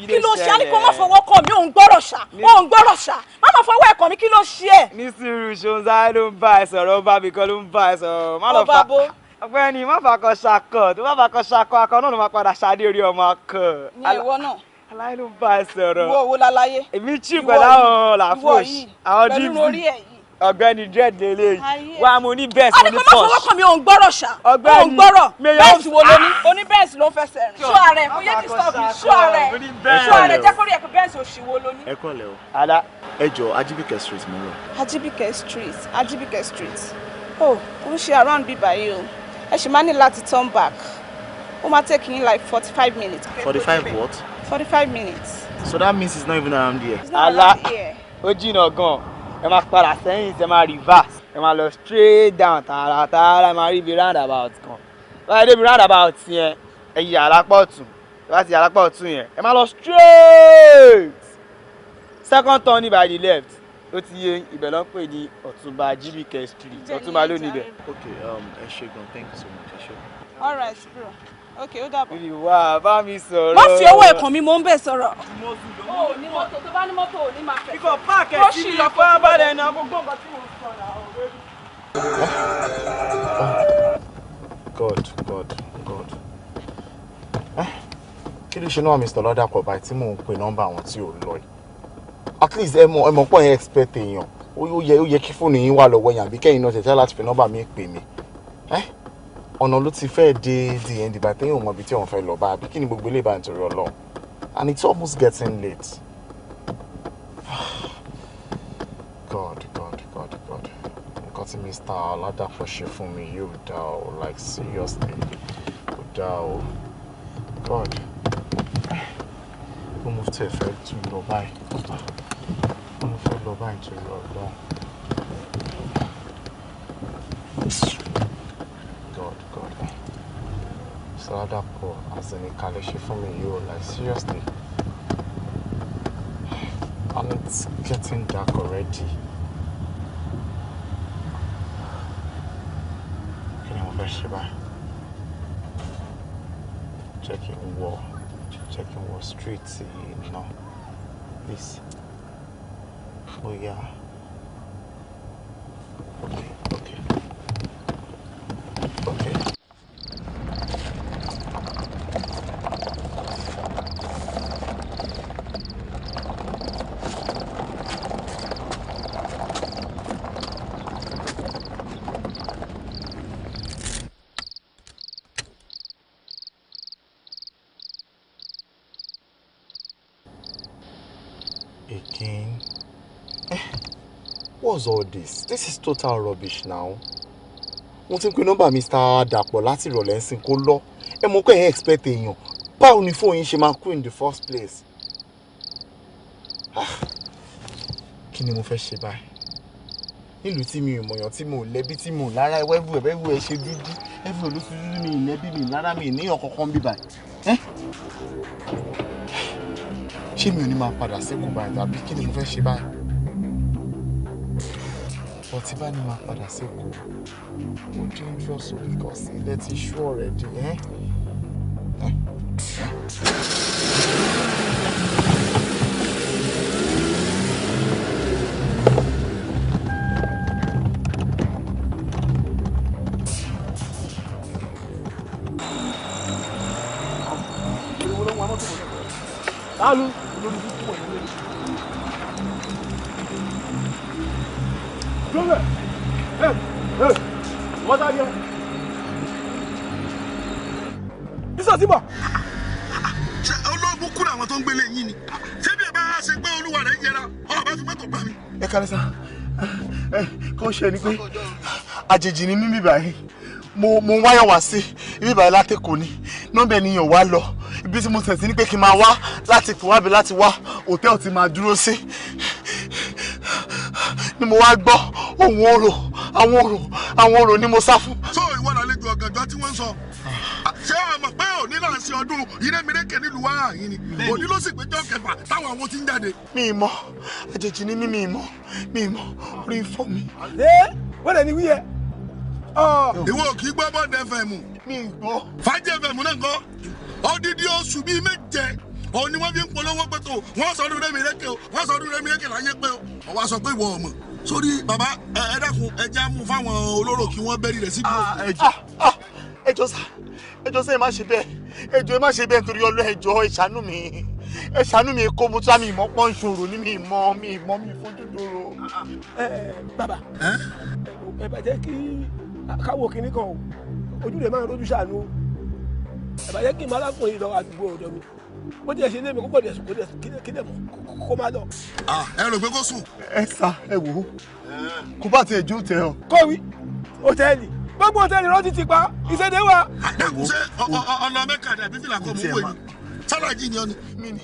Kí ló ṣe? Á ní kó má fọwọ́ kàn mí, òun gbọ́rọ̀ ṣá, òun gbọ́rọ̀ ṣá, má má fọwọ́ ẹ̀ kàn mí, kí ló ṣe ẹ̀? Ní sùúrù, ṣòǹzá ló ń bá ẹ sọ̀rọ̀, ó bá mi kan ló ń bá ẹ sọ̀rọ̀. Má lọ fa ọ̀gbẹ́ni, má fà kọ ṣakọ, tó bá fà kọ ṣakọ, akọ náà ló máa padà ṣadé orí ọmọ akọ. Ní ìwọ náà. Aláyé ló ń bá ẹ sọ̀rọ̀. Ìwọ wo láláyé? Èmi chí pẹ̀lú àwọn làfọ́ọ̀ṣì, àwọn díìbì. Ọ̀gbẹ́ni dread lele yìí wà, mo ní bẹ́ẹ̀sì, mo ní pọ́ṣ. A ní kó má fọwọ́ kàn mí, òun gbọ́rọ̀ ṣá, òun gbọ́rọ̀. Bẹ́ẹ̀sì wo ló ní? Oní bẹ́ẹ̀sì ló ń fẹsẹ̀ rìn. Ṣọ́ ààrẹ kò yé disturb mi, ṣọ́ ààrẹ, ṣọ́ ààrẹ, jẹ́ kórìí ẹ̀kọ́. Bẹ́ẹ̀sì òṣì wo ló ní? Ẹ kọ́lẹ̀ o. Ala. Ẹ jọ, Ajibike Street mo lọ. Ajibike Street, Ajibike Street. Oh, kò ń ṣe around bí báyìí o. Ẹ ṣì máa ní láti turn back. Ó máa take yín like 45 minutes. 45 what? 45 minutes. So that means it's not even around here. It's not around here. Ó jìnnà gan-an. Ẹ máa padà sẹ́yìn, ẹ máa reverse, ẹ máa lọ straight down tààràtààrà, ẹ máa rí ibi roundabout kan. Báyìí débi roundabout yẹn, ẹ yí àlápá ọ̀tún. Ẹ bá ti yí àlápá ọ̀tún yẹn, ẹ máa lọ straight, second turn ní by the left. Ó ti yé, ibẹ̀ ló ń pè ní Ọ̀túnba Ajibike Street. Ọ̀túnba ló níbẹ̀. Okay, ẹ ṣé gan, thank you so much, ẹ ṣé. All right, bro. Okay, ó dàbọ̀. Ìwà bá mi sọ̀rọ̀. Má fi ọwọ́ ẹ̀kàn mi, mò ń bẹ̀ sọ̀rọ̀. O ò ní mọ́tò, tó bá ní mọ́tò ò ní máa fẹ́. Ikọ̀ páàkì ẹ̀ sí mi fún abalẹ̀ náà, gbogbo nǹkan tí mo sọ náà. God, God, God. Kí ló ṣe náà Mr. Lọ́dàpọ̀ báyìí tí mò ń pe nọ́mbà àwọn tí ò lọ yìí? At least ẹ mọ̀ pọ̀ yẹn expect èèyàn. Ó yẹ kí fóònù yín wà lọ́wọ́ yẹn, àbí kẹ́yìn náà tẹ̀tẹ̀ láti fi nọ́mbà mi pè mí. Ọ̀nà ló ti fẹ́ dé the end ìgbà téèyàn mọ̀ ibi tí òun fẹ́ lọ bá, àbí kí ni gbogbo ilé ìbá nítorí Ọlọ́run? And it's almost getting late. God, God, God, God. Nǹkan tí Mr. Ọládàpọ̀ ṣe fún mi yóò dá o, like seriously, kò dá o. God. Mo mú tẹ̀ fẹ́ tún lọ báyìí. Mo fẹ́ lọ báyìí nítorí Ọlọ́run. God, God. Mr. Ọládàpọ̀ as in ìkàlẹ̀ ṣe fún mi yóò, like seriously. And it's getting dark already. Kí ni mo fẹ́ ṣe báyìí? Jẹ́ kí n wọ street yìí náà. Please. Oh yeah. Okay, okay. Okay. Again? What's all this? This is total rubbish now. Wọ́n ti ń pe nọ́mbà Mr. Dàpọ̀ láti ìrọ̀lẹ́ ń sìn kó lọ. Ẹ mọ̀ pé ẹ̀ expect èèyàn. Báwo ni fóònù yín ṣe máa kú in the first place? Kí ni mo fẹ́ ṣe báyìí? Nílùú tí mi ò mọ̀yàn, tí mo lẹ́bí, tí mo lára, ẹ̀wẹ́bù ẹ̀wẹ́bù ẹ̀ ṣe dúdú. Ẹ̀fù ló ti dúdú, mi ì lẹ́bí, mi ì lára, mi ì níyàn kankan bí báyìí. Ṣé mi ò ní máa padà sékòó báyìí tàbí kí ni mo fẹ́ ṣe báyìí? But tí bá ní máa padà sékòó, ó dangerous o because ilẹ̀ ti ṣú already, eh? Alu olórí kúkú wọ̀ nílé. Dúró ẹ ẹ wọ́n sáré ẹ. Bísọ̀ síbọ̀. Ṣé olóògùn kúrò àwọn tó ń gbélé yín ni? Ṣé bí ẹ bá ṣe pé olúwa rẹ̀ yẹra, ọ̀ bá fi mọ́tò gbá mi? Ẹ kálẹ́ sá, ẹ kàn ṣe ni pé àjèjì ni mí bíbáyìí. Mo wáyọ̀ wá sí ibi ìbàyẹ̀ látẹ̀kọ̀ ni nọ́mbà ènìyàn wá lọ ibi tí mo tẹ̀ sí ni pé kí n máa wá láti pè wá bí láti wá hòtẹ́ẹ̀lì tí máa dúró sí ni mo wá gbọ́ ohùn orò àwọn orò àwọn orò ni mo sá fún. So ìwọ làlejò ọ̀gànjọ́ tí wọ́n ń sọ, ṣé o mọ̀ pé òní là ń ṣe ọdún ìrẹ́mìrẹ́kẹ̀ nílùú wa yìí ni òní ló sì péjọ kẹfà táwọn àwọn ti ń jáde. Mi ì mọ̀, àjèjì ni mí, mi ì mọ̀, mi ì mọ̀, orí ń fọ́ mi. Ẹ wọ́n lè ní wíyẹ. Ìwọ kì í gbọ́ Bond FM. Mi ì gbọ́. Fàájì FM náà ńkọ́? Odidi oṣù bíi méje òun ni wọ́n fi ń polówó pé tó wọ́n sọ ọdún rẹ́mìrẹ́kẹ̀ o, wọ́n sọ ọdún rẹ́mìrẹ́kẹ̀ láyé pé o. Ọwọ́ sọ pé ìwọ ọmọ sórí bàbá ẹ dákun ẹ já mú fáwọn olóró kí wọ́n bẹ́rí rẹ̀ síbi òkú. Ẹ jọ̀ọ́ sá, ẹ jọ̀ọ́ sá, ẹ má ṣe bẹ́ẹ̀, ẹ jọ̀ọ́ ẹ má ṣe bẹ́ẹ̀ nítorí Ọlọ́run, ẹ jọ̀ọ́ ẹ ṣàánú mi, ẹ ṣàánú mi, kó mo tún àmì ìmọ̀ pọ́n ṣòro ní mi ìmọ̀ mi ìmọ̀ mi fojú dòrò. Ẹ bàbá ẹ bá jẹ́ kí káwọ kínní kan o, ojú rẹ̀ máa ń rojú ṣàánú o, ẹ bá jẹ́ kí n máa lákùnrin lọ àdúgbò ọ̀dọ̀ mi bó tiẹ̀ ṣe lé mi kó pọ̀ dẹ̀ sùn kó dẹ̀ kí dẹ̀ mọ̀ kó má lọ. Ẹ rò pé kó sùn. Ẹ sá ẹ wò ó kó bá tiẹ̀ jó tẹ ọ. Kọ́wí hòtẹ́ẹ̀lì gbogbo hòtẹ́ẹ̀lì rántí ti pa ìṣẹ̀dẹ̀ wa. Ṣé ọ̀nà mẹ́ka ni àbí fìlà kọ́ mú wò yìí sálàjì ni ọ ni. Mi ni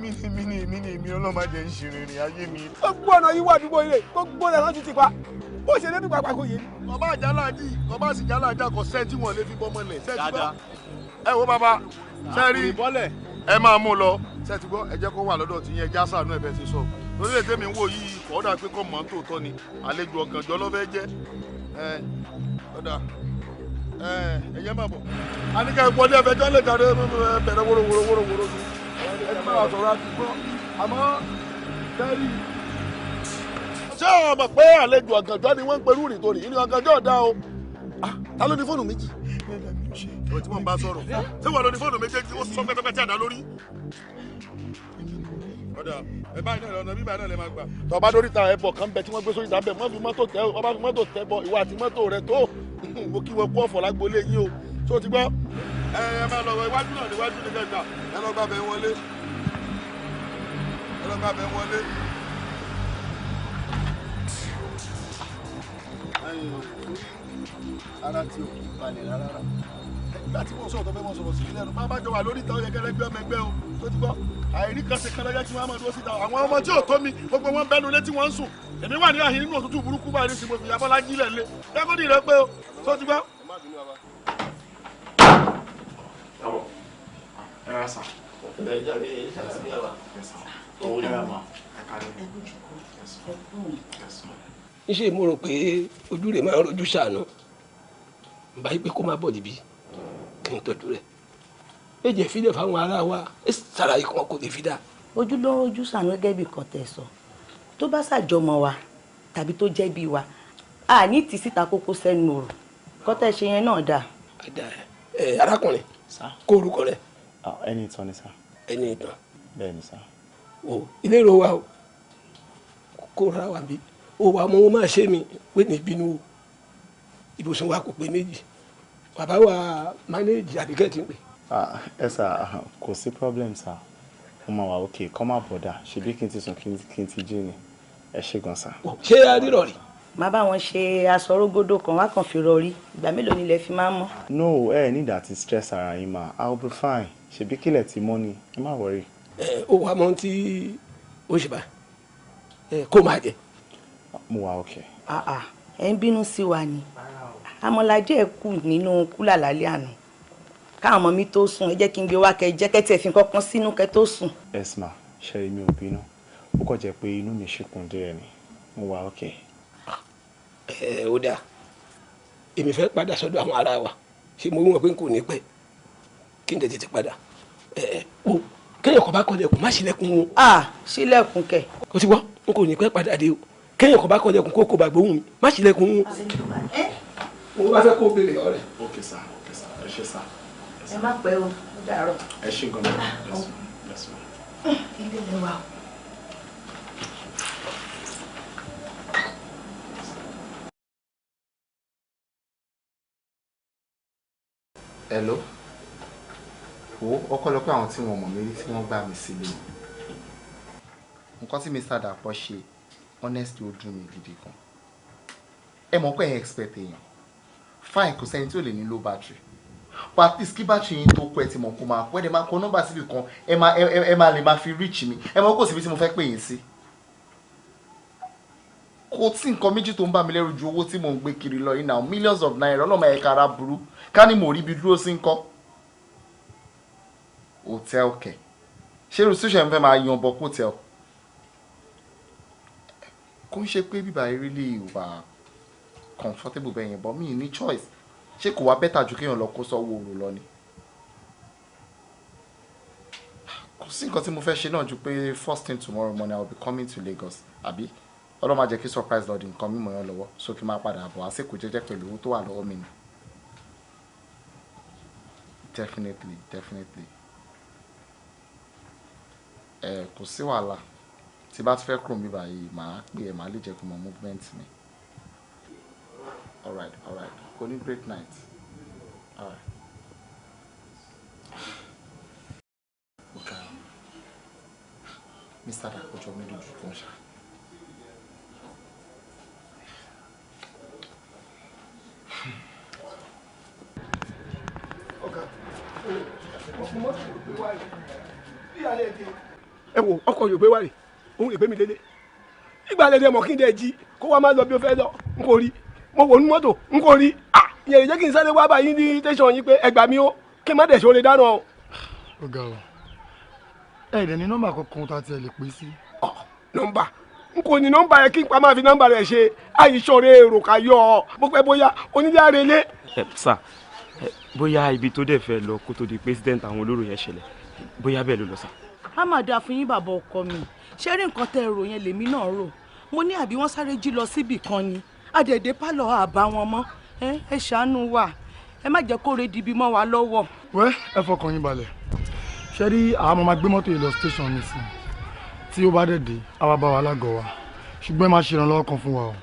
mi ni mi ni mi ni mi ọlọ́mọ jẹ́ ń ṣe rìnrìn ayé mi. Gbogbo ọ̀nà yìí wà àdúgbò ilé gbogbo ọ̀nà rántí ti pa bó ṣe débi pàpà kò yé mi. Ọba àjálàjì ọba àsìjálàjà kò sẹ́ni tí wọ́n lè fi bọ́mọ lẹ̀ ṣẹ́ ti gbọ́. Ẹ wo bàbá ṣe rí ẹ máa mú lọ ṣe ti gbọ́, ẹ jẹ́ kó wà lọ́dọ̀ tí yẹn já sànú ẹ̀fẹ̀ ti sọ lórí ètè mi ń wò yìí kọ́ dà pé kọ́ mọ́ tòótọ́ ni àlejò ọ̀gànjọ́ ló fẹ́ jẹ́ ẹ ọ̀dà ẹ ẹ̀yẹ́ máa bọ̀ àníkà ìpọ́lé ẹ̀fẹ̀ jọ́ lè jáde bẹ̀rẹ̀ wóró wóró wóró wóró ni ẹ ti máa sọ̀rọ̀ àti gbọ́ àmọ́ fẹ́rí. Ṣé o mọ̀ pé àlejò ọ̀gànjọ́ ni wọ́n ń perú rìn torí ìrìn ọ̀gànjọ́ ọ̀dà o? Ta ló ní fóònù méjì? Ìwọ tí wọ́n bá sọ̀rọ̀ ṣé wọ́n lọ ní fóònù méjèèjì ó sọ pẹ́tẹ́pẹ́tẹ́ àdá lórí. Ọ̀dà ẹ báyìí náà ọ̀nà bíbá náà lè máa gbà. Tọ́ bá dórí ta ẹbọ kan bẹ tí wọ́n gbé sórí ta bẹ̀ wọ́n fi mọ́tò tẹ́ wọ́n bá fi mọ́tò tẹ́ bọ ìwọ àti mọ́tò rẹ tó mo kí wọn kú ọ̀fọ̀ lágboolé yín o tó ti gbọ́. Ẹ ẹ máa lọ iwájú náà níwájú ní kẹta ẹ lọ gbà bẹ wọlé ẹ lọ gbà bẹ wọlé. Ara tí o kì í balẹ̀ rárá nígbà tí mo sọ̀rọ̀ tó fẹ́ mọ̀ sọ̀rọ̀ sí ilé ẹnu bá bá jọ wà lórí ìta ó yẹ kẹ́lẹ́gbẹ́ ọmọ ẹgbẹ́ o tó ti gbọ́ àìrí kan ṣe kan lọ́jọ́ tí wọ́n á máa dúró síta àwọn ọmọ tí ò tó mi gbogbo wọn bẹ́nu létí wọ́n ń sùn èmi wà ní àhín nínú òtútù burúkú báyìí ní sinmi ìyá Bọ́lá jílẹ̀ lé kẹ́kọ̀ọ́ rẹ pé o tó ti gbọ́. Níṣẹ́ mo rò pé ojú rẹ̀ máa ń rojú ṣàánú báyìí pé kó má bọ̀ níbí kí n tọ́jú rẹ̀ méje fílẹ̀ fáwọn ará wa ẹ ṣàlàyé kan kò lè fi dá. Ojú ló ń rojú ṣàánú gẹ́gẹ́ bí kan tẹ̀ sọ tó bá ṣàjọmọ wa tàbí tó jẹ́ bí wa a ní tì síta kókó sẹ́nu òrò kọ́ tẹ̀ ṣe yẹn náà dáa. Ẹ arákùnrin kó orúkọ rẹ. Ẹni ìtàn ni sá. Ẹni ìtàn. Bẹ́ẹ̀ ni sá. O ilé ìró wa o kó ra wa bí o wà mọ wọn máa ṣe mi pé ní ìbínú o ibùsùn wa kò pé méjì bàbá wa manage àbíkẹ́ ti ń pè. Ẹ sà kò sí problem sà, mo máa wà òkè kọ́ má bọ̀dà ṣebí kí n ti sùn kí n ti jí ni ẹ ṣe gan sà. Ṣé a rírọ̀ rí. Má bá wọn ṣe aṣọ rógódó kan wá kàn fi rọrí ìgbà mélòó nílẹ̀ fi máa ń mọ́. No ẹ ní ìdá ti stress ara yín mà, I will be fine ṣebí kílẹ̀ ti mọ́ ni ẹ má worry. Ẹ ó wàá mọ ohun tí ó ṣe bá ẹ kó máa jẹ. Mo wà òkè. Ẹ ń bínú sí wa ni àmọ̀lájẹ́ ẹ̀ kù nínú kúlà lálẹ́ àná Káwọn ọmọ mi tó sùn, ẹ jẹ́ kí n gbé wá kẹ jẹ́ kẹ́tì ẹ̀ fi kankan sínú kẹ tó sùn. Esma, ṣe mi ò bínú, ó kàn jẹ́ pé inú mi ṣìkún díẹ̀ ni, mo wà okay. Ẹ ó dáa, èmi fẹ́ padà sọ́dọ̀ àwọn ará wa, ṣé mo rí wọn pé n kò ní pẹ́ kí n tètè ti padà. Ẹ o kéèyàn kan bá kọlẹ̀kùn má ṣílẹ̀kùn o. A ṣílẹ̀kùn kẹ̀. O ti gbọ́, n kò ní pẹ́ padà dé o, kéèyàn kan bá kọlẹ̀kùn kó kó bá gbóhùn mi, má ṣílẹ̀kùn o. Mo bá fẹ́ kó béèrè ọ̀rẹ́. Ok sir, ok sir, ẹ ṣé sir. Ẹ má pẹ́ o, ó dàárọ̀. Ẹ ṣé gan-an. Yes ma. Ilé mi wà o. Hello. Wo ọpẹ́lọpẹ́ àwọn tí wọ́n mọ̀ mí rí tí wọ́n gbà mí sílé. Nǹkan tí Mr. Dàpọ̀ ṣe honestly ó dùn mí gidi gan. Ẹ mọ̀ pé ẹ expect èèyàn. Fine, kò sẹ́ni tí ò lè ní low battery. But at least kí battery yín tó kú ẹ ti mọ̀ kó máa kú, ẹ dẹ̀ máa kọ nọ́mbà síbi kan, ẹ máa lè máa fi reach mi. Ẹ mọ̀ kò síbi tí mo fẹ́ pè yín sí. Kò tí nǹkan méjì tó ń bà mí lẹ́rù ju owó tí mò ń gbé kiri lọ yìí náà, millions of naira, ọlọ́mọ ẹ̀ka ara burú, ká ní mò ń rí ibi dúró sí ń kọ́. Hotel kẹ̀, ṣé irú síṣẹ́ ń fẹ́ máa yan bọ̀ hotel? Kò ń ṣe pé bíbá really wà comfortable bẹ́ẹ̀ yẹn, but mi ní choice. Ṣé kò wá better ju kéèyàn lọ kó sọ́wọ́ òru lọ ni? Kò sí nǹkan tí mo fẹ́ ṣe náà ju pé first thing tomorrow morning I will be coming to Lagos, àbí? Ọlọ́run má jẹ́ kí surprise lọ di nǹkan mímọ́ yẹn lọ́wọ́, so kí n máa padà bọ̀ àsìkò jẹ́jẹ́ pẹ̀lú owó tó wà lọ́wọ́ mi ni. Definitely, definitely. Ẹ kò sí wàhálà, tí bá ti fẹ́ kúrò mi báyìí, màá pè ẹ́, màá lè jẹ́ kó mọ movement mi. Alright, alright. Kò ní great night. Alright. Okay. Mr. Dàpọ̀ jọ mí lójú gan ṣá. Ẹ wo ọkọ yóò gbé wá rè, òun lè gbé mi délé. Ìgbà lẹ́dẹ̀ mọ̀ kí n dẹ̀ jí kó wá máa lọ bí ó fẹ́ lọ, n kò rí. Mo wò ní mọ́tò, n kò rí. Ìyẹn lè jẹ́ kí n sáré wá báyìí ní tẹ̀sán yín pé ẹ gbà mí o, kí n má dẹ̀ ṣoore dáná o. Ó ga ọ, ẹ dẹ̀ ní nọ́mbà kankan tá a tiẹ̀ lè pè sí. Nọ́mbà n kò ní nọ́mbà yẹn, kí n pa máa fi nọ́mbà rẹ̀ ṣe àìṣọ̀rẹ́ èrò ká yọ ọ bó pẹ́ bóyá onílé àrèlé. Ẹ sà, bóyá ibi tó dẹ̀ fẹ́ lọ kó tó di president àwọn olóró yẹn ṣẹlẹ̀, bóyá bẹ́ẹ̀ ló lọ sà. A máa dáa fún yín bàbá ọkọ mi, ṣé rí nǹkan tẹ́ ẹ rò yẹn lèmi náà rò. Mo ní àbí wọ́n sáré jí lọ síbì kan ni, àdẹ̀dẹ̀ pálọ̀ àbá wọn mọ́. Ẹ ṣàánú wa, ẹ má jẹ́ kó re dibi mọ́ wa lọ́wọ́. Wẹ́ ẹ fọkàn yín balẹ̀, ṣé rí àwọn ọmọ máa gbé mọ́tò yìí lọ station nísìnyí, tí ó bá dẹ̀ dé á wá bá wa lágọ̀ọ́ wa, ṣùgbọ́n ẹ máa ṣe ìrànlọ́wọ́ kan fún wa o.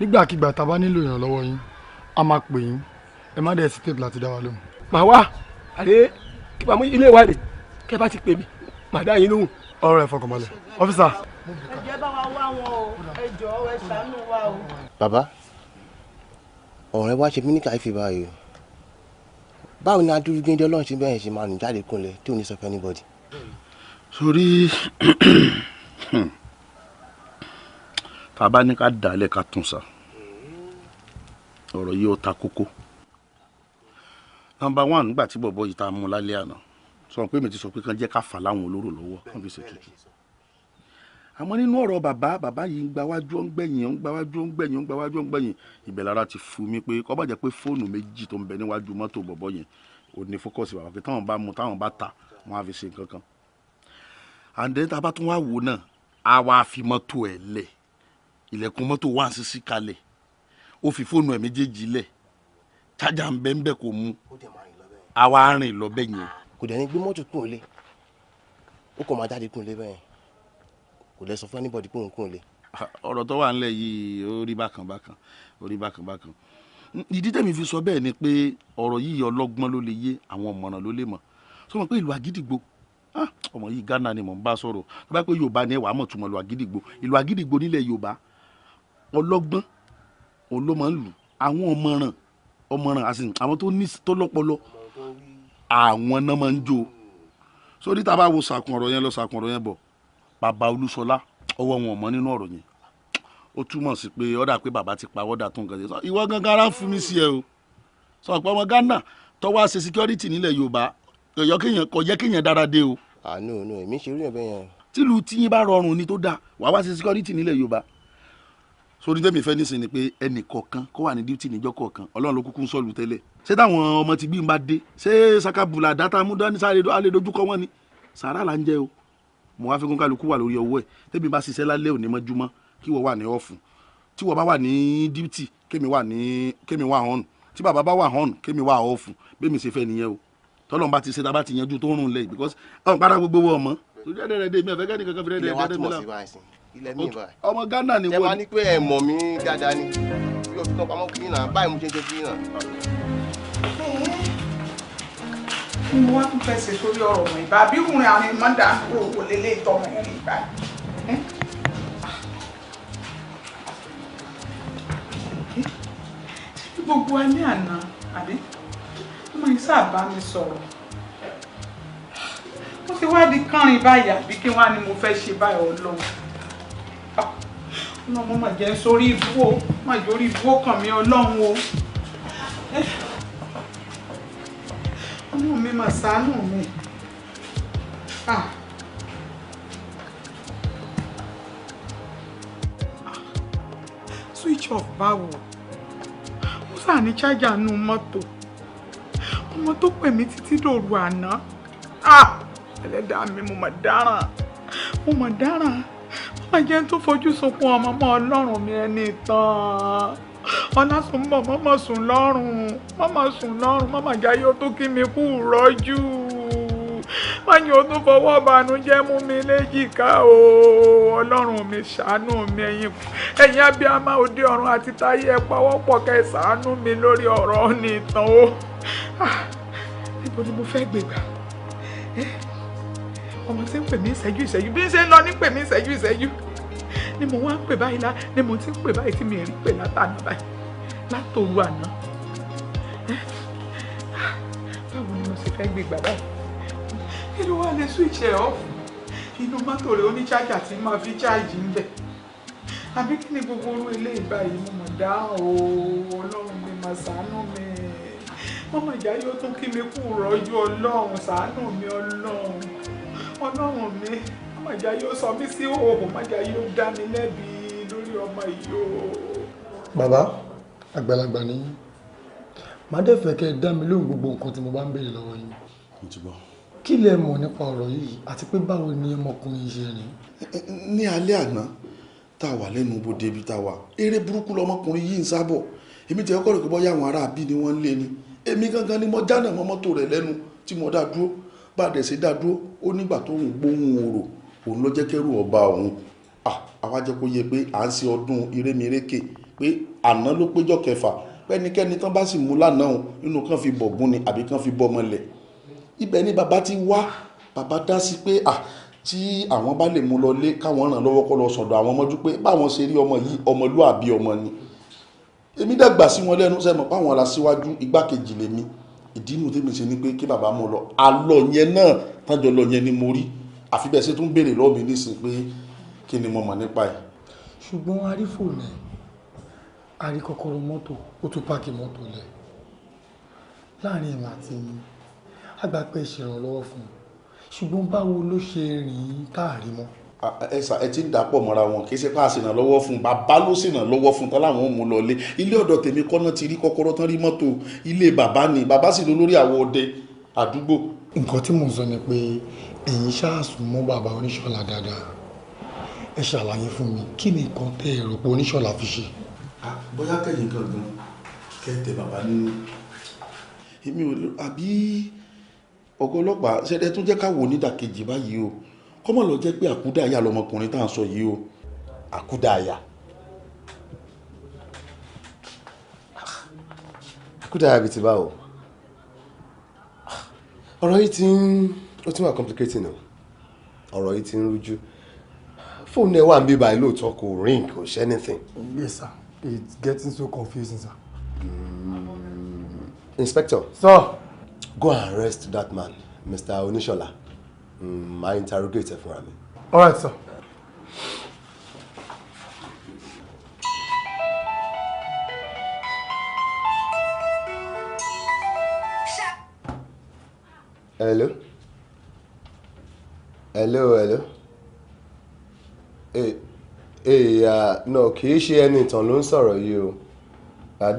Nígbàkigbà tá a bá nílò ìrànlọ́wọ́ yín, a máa pè yín, ẹ má dẹ̀ hesitate láti dá wa lóhùn. Màá wá àdé kí bàmú ilé wa rè, kẹ́ bá ti pè mí màá dá yín lóhùn. Ọ̀rọ̀ ẹ fọkàn balẹ̀, ọ́físà. Ẹ jẹ́ bá wa wá wọn o, ẹ jọ̀ọ́ ẹ ṣàánú wa o. Bàbá, ọ̀rẹ́ wa ṣe mí ní kàyéfì báyìí o. Báwo ni adúrúgbìndé Ọlọ́run ṣe bẹ́ẹ̀ ṣe máa nù jáde kúnlẹ̀ tí ò ní sọ fún anybody? Sórí tá a bá ní ká dàálẹ̀ ká tún sa, ọ̀rọ̀ yìí ó ta kókó. Nọ́mbà one, nígbà tí bọ̀bọ̀ yìí tá a mú lálẹ́ àná, sọ pé mi ti sọ pé kán jẹ́ ká fà láwọn olóró lọ́wọ́ kán fi ṣètùtù. Àmọ́ nínú ọ̀rọ̀ bàbá, bàbá yìí ń gba wájú ó ń gbẹ̀yìn, ó ń gba wájú ó ń gbẹ̀yìn, ó ń gba wájú ó ń gbẹ̀yìn. Ibẹ̀ lára ti fu mi pé kó bá jẹ́ pé fóònù méjì tó ń bẹ níwájú mọ́tò bọ̀bọ̀ yẹn ò ní fókọ̀sì bàbá pé táwọn bá mu táwọn bá ta wọn á fi ṣe nǹkan kan. And then tá a bá tún wá wò náà, a wá fi mọ́tò ẹ̀ lẹ̀, ilẹ̀kùn mọ́tò wá ń ṣíṣí kalẹ̀, ó fi fóònù ẹ̀ méjèèjì lẹ̀, chájà ń bẹ́ ń bẹ́ kò mú, a wá rìn lọ bẹ́ẹ̀ yẹn. Kò dẹ̀ ní gbé mọ́tò kúrò lé, ó kàn máa jáde kúrò lé bẹ́ẹ̀, kò lè sọ fún anybody pé òun kúrò lé. Ọ̀rọ̀ tó wà ńlẹ̀ yìí ó rí bákan bákan, ó rí bákan bákan. Ìdí tẹ̀mí fi sọ bẹ́ẹ̀ ni pé ọ̀rọ̀ yìí ọlọ́gbọ́n ló lè yé, àwọn ọ̀mọ̀ràn ló lè mọ̀. Sọ ma pé ìlú Àgídìgbò, ọmọ yìí Ghana ni mò ń bá sọ̀rọ̀, tó bá pé Yorùbá ni ẹwà mọ̀ túmọ̀ ìlú Àgídìgbò. Ìlú Àgídìgbò nílẹ̀ Yorùbá, ọlọ́gbọ́n òun ló máa ń lù, àwọn ọ̀mọ̀ràn, ọ̀mọ̀ràn àti àwọn tó ní tó lọ́pọlọ, àwọn náà máa ń jó. Sórí tá a bá wo sàkùn ọ̀rọ̀ yẹn lọ sàkùn ọ̀rọ̀ yẹn bọ̀, bàbá Olúṣọlá ọwọ́ wọn mọ́ nínú ọ̀rọ̀ yẹn. Ó túmọ̀ sí pé ọ̀dà pé bàbá ti pa ọ̀dà tó nǹkan ṣe. Ìwọ gangan ara ń fún mi sí ẹ o. Sọ pé ọmọ Ghana tó wá ṣe security nílẹ̀ Yorùbá kò yẹ kéèyàn dára dé o. Ah no no, èmi ṣe irú yẹn bẹ́ẹ̀ yẹn. Tílu tíyín bá rọrùn ni tó dáa, wàá wá ṣe security nílẹ̀ Yorùbá. Sórí tẹ́mi fẹ́ nísìnyí ni pé ẹnì kọ̀ọ̀kan kó wà ní duty níjọ́ kọ̀ọ̀kan. Ọlọ́run ló kúkú ń sọ̀lù tẹ́lẹ̀. Ṣé táwọn ọmọ ti bí ń bá dé, ṣé sakabula dátà mú dání sáré alẹ́ dojúkọ wọn ni? Sàrà là ń jẹ o. Mo wá fi kún kálukú wà lórí ọwọ́ ẹ̀. Tẹ́mi bá ṣiṣẹ́ lálẹ́ òní mọ́júmọ́ kí wọ́n wà ní ọ̀fun. Tí wọ́n bá wà ní duty kémi wà ní kémi wà hàn. Tí bàbá bá wà hàn kémi wà ọ̀fun. Bẹ́ẹ̀ mi ṣe fẹ́ nìyẹn o. Tọ́lọ́run bá ti ṣe tá bá ti yanjú tó rùn lẹ̀ because ọ̀n padà gbogbo wọ̀ mọ́. Torí ẹ̀rẹ́dẹ̀ mi ẹ̀fẹ́ kẹ́ni kankan fi rẹ́dẹ̀ mi lá. Ọmọ Ghana ni wọ́n. Ẹ máa ní pé ẹ mọ̀ mí dáadáa ni. Bí o fi tán pamọ́ kiri náà, báyìí mo ṣe ń ṣe kiri náà. Mo wá tún fẹ́ ṣe sórí ọ̀rọ̀ mọ̀ ìbá bí kùnrin àárín mọ́dà kúrò wò lélẹ̀ ìtọ́mọ̀ ẹ̀rín ìgbà. Gbogbo wa ní àná àbí ọmọ yìí sábà mi sọ̀rọ̀. Ó ti wá di kánrin báyìí àbí kí wá ni mo fẹ́ ṣe báyìí Ọlọ́run. Ọlọ́run mà jẹ́ sórí ibú o, mà jẹ́ orí ibú ó kàn mí Ọlọ́run o. Ọmọ mi mà ṣàánú mi. Switch off báwo? Ó sà ní chájà nù mọ́tò. Ọmọ tó pè mí títí dòru àná. Ẹlẹ́dàá mi, mo mà dáràn. Mo mà dáràn. Má jẹ́ tó fojú sunkún ọmọ mọ́ Ọlọ́run mi ẹni tán. Ọlásùnmọ̀ mọ́mọ́ sùn lọ́rùn, mọ́mọ́ sùn lọ́rùn, mọ́mọ́ jáyé ó tó kí mi kú rọ́jú. Máyì ó tún fọwọ́ bànújẹ́ mú mi léjìká o. Ọlọ́run mi ṣàánú mi, ẹ̀yin ẹ̀yin abiyamọ òde ọ̀run àti táyé ẹ pawọ́pọ̀ kẹ́ ẹ ṣàánú mi lórí ọ̀rọ̀ ní ìtàn o. Níbo ni mo fẹ́ gbégbà? Ọmọ tí ń pè mí ìṣẹ́jú ìṣẹ́jú bí ń ṣe ń lọ ní pè mí ìṣẹ́jú ìṣẹ́jú ni mo wá ń pè báyìí lá ni mo ti ń pè báyìí tí mi rí pè látàná báyìí látòru àná. Báwo ni mo ṣe fẹ́ gbégbà báyìí? Kí ló wá lè switch ẹ̀ off? Inú mọ́tò rẹ̀ ó ní chájà tí máa fi cháàjì ń bẹ̀. Àbí kí ni gbogbo orú eléyìí báyìí? Mo mọ̀ dá o, Ọlọ́run mi mà ṣàánú mi. Mọ́mọ́ ìyá yóò tún kí mi kú rọ́jú Ọlọ́run, ṣàánú mi Ọlọ́run. Ọlọ́run mi, mọ́mọ́ ìyá yóò sọ mí sí òhò, mọ́mọ́ ìyá yóò dá mi lẹ́bi lórí ọmọ yìí o. Bàbá, àgbàlagbà ni yín. Màá dẹ̀ fẹ́ kẹ́ ẹ dá mi lóhùn gbogbo nǹkan tí mo bá ń béèrè lọ́wọ́ yín. Mo ti gbọ́. Kí lẹ mọ̀ nípa ọ̀rọ̀ yìí àti pé báwo ni ọmọkùnrin ṣe rìn? Ní alẹ́ àná tá a wà lẹ́nu bodè ibi tá a wà, eré burúkú lọmọkùnrin yìí ń sábọ̀. Èmi ti ọkọ̀ rẹ̀ pé bóyá àwọn ará bí ni wọ́n ń lé ni. Èmi gangan ni mo jánà mọ́ mọ́tò rẹ̀ lẹ́nu tí mo dá dúró. Bá a dẹ̀ ṣe dá dúró, ó nígbà tó ń gbóhùn orò, òun ló jẹ́ kẹ́rù ọba òun. Àwa jẹ́ kó yé pé à ń ṣe ọdún irémirékè pé àná ló péjọ kẹfà, pẹ́nikẹ́ni tán bá sì mú lánàá òun nínú kan fi bọ̀gún ni àbí kan fi bọ́mọ lẹ̀. Ibẹ̀ ni bàbá ti wá, bàbá dá sí pé tí àwọn bá lè mú lọ lé káwọn ràn lọ́wọ́ kó lọ sọ̀dọ̀ àwọn mọ́jú pé báwọn ṣe rí ọmọ yìí ọmọlúàbí ọmọ ni. Èmi dàgbà sí wọn lẹ́nu sẹ́mọ̀ páwọn ará síwájú igbákejì lèmi. Ìdí inú tèmi ṣe ni pé kí bàbá mú lọ. Àlọ́ yẹn náà tánjọ lọ yẹn ni mo rí. Àfi bẹ́ẹ̀ ṣe tún béèrè lọ́wọ́ mi nísìnyí pé kí ni mo mọ̀ nípa ẹ̀. Ṣùgbọ́n a rí fóònù ẹ̀, a rí kọ́kọ́rọ́ mọ́tò, ó tún páàkì mọ́tò lẹ̀. Láàrin èmi àti yín, a gbà pé ṣèrànlọ́wọ́ fún un, ṣùgbọ́n báwo ló ṣe rìn táàrí mọ́? Ẹ sà, ẹ ti ń dàpọ̀ mọ́ra wọn, kì í ṣe pé a ṣèrànlọ́wọ́ fún un, bàbá ló ṣèrànlọ́wọ́ fún un tán láwọn ò mú lọ lé. Ilé ọ̀dọ̀ tèmi kọ́ná ti rí kọ́kọ́rọ́ tán rí mọ́tò, ilé bàbá ni, bàbá sì ló lórí àwọn ọdẹ àdúgbò. Nǹkan tí mò ń sọ ni pé ẹ̀yin ṣáàsùn mọ́ bàbá Oníṣọ̀lá dáadáa. Ẹ ṣàlàyé fún mi, kí ni nǹkan tẹ́ ẹ rò pé Oníṣọ̀lá fi ṣe? Bóyá kẹ́yìn gangan kẹ́ tẹ bàbá nínú. Èmi ò àbí ọ̀gá ọlọ́pàá ṣẹlẹ̀ tún jẹ́ ká wò nídàkejì báyìí o. Kọ́mọ̀ lọ jẹ́ pé àkúdàáyà lọmọkùnrin tá à ń sọ yìí o. Àkúdàáyà. Àkúdàáyà bíi ti báwo? Ọ̀rọ̀ yìí ti ń ó ti wà complicating o. Ọ̀rọ̀ yìí ti ń rújú. Fóònù ẹ̀ wà ń bí báyìí lóòótọ́, kò ring, kò ṣe anything. Yes sir, it's getting so confusing sir. Inspector. Sir. Go and arrest that man, Mr. Oníṣọ̀lá. I interrogate ẹ fúnra mi. All right, sir. Hello? Hello, hello. Hey, hey, no, kì í ṣe ẹni ìtàn ló ń sọ̀rọ̀ yìí o.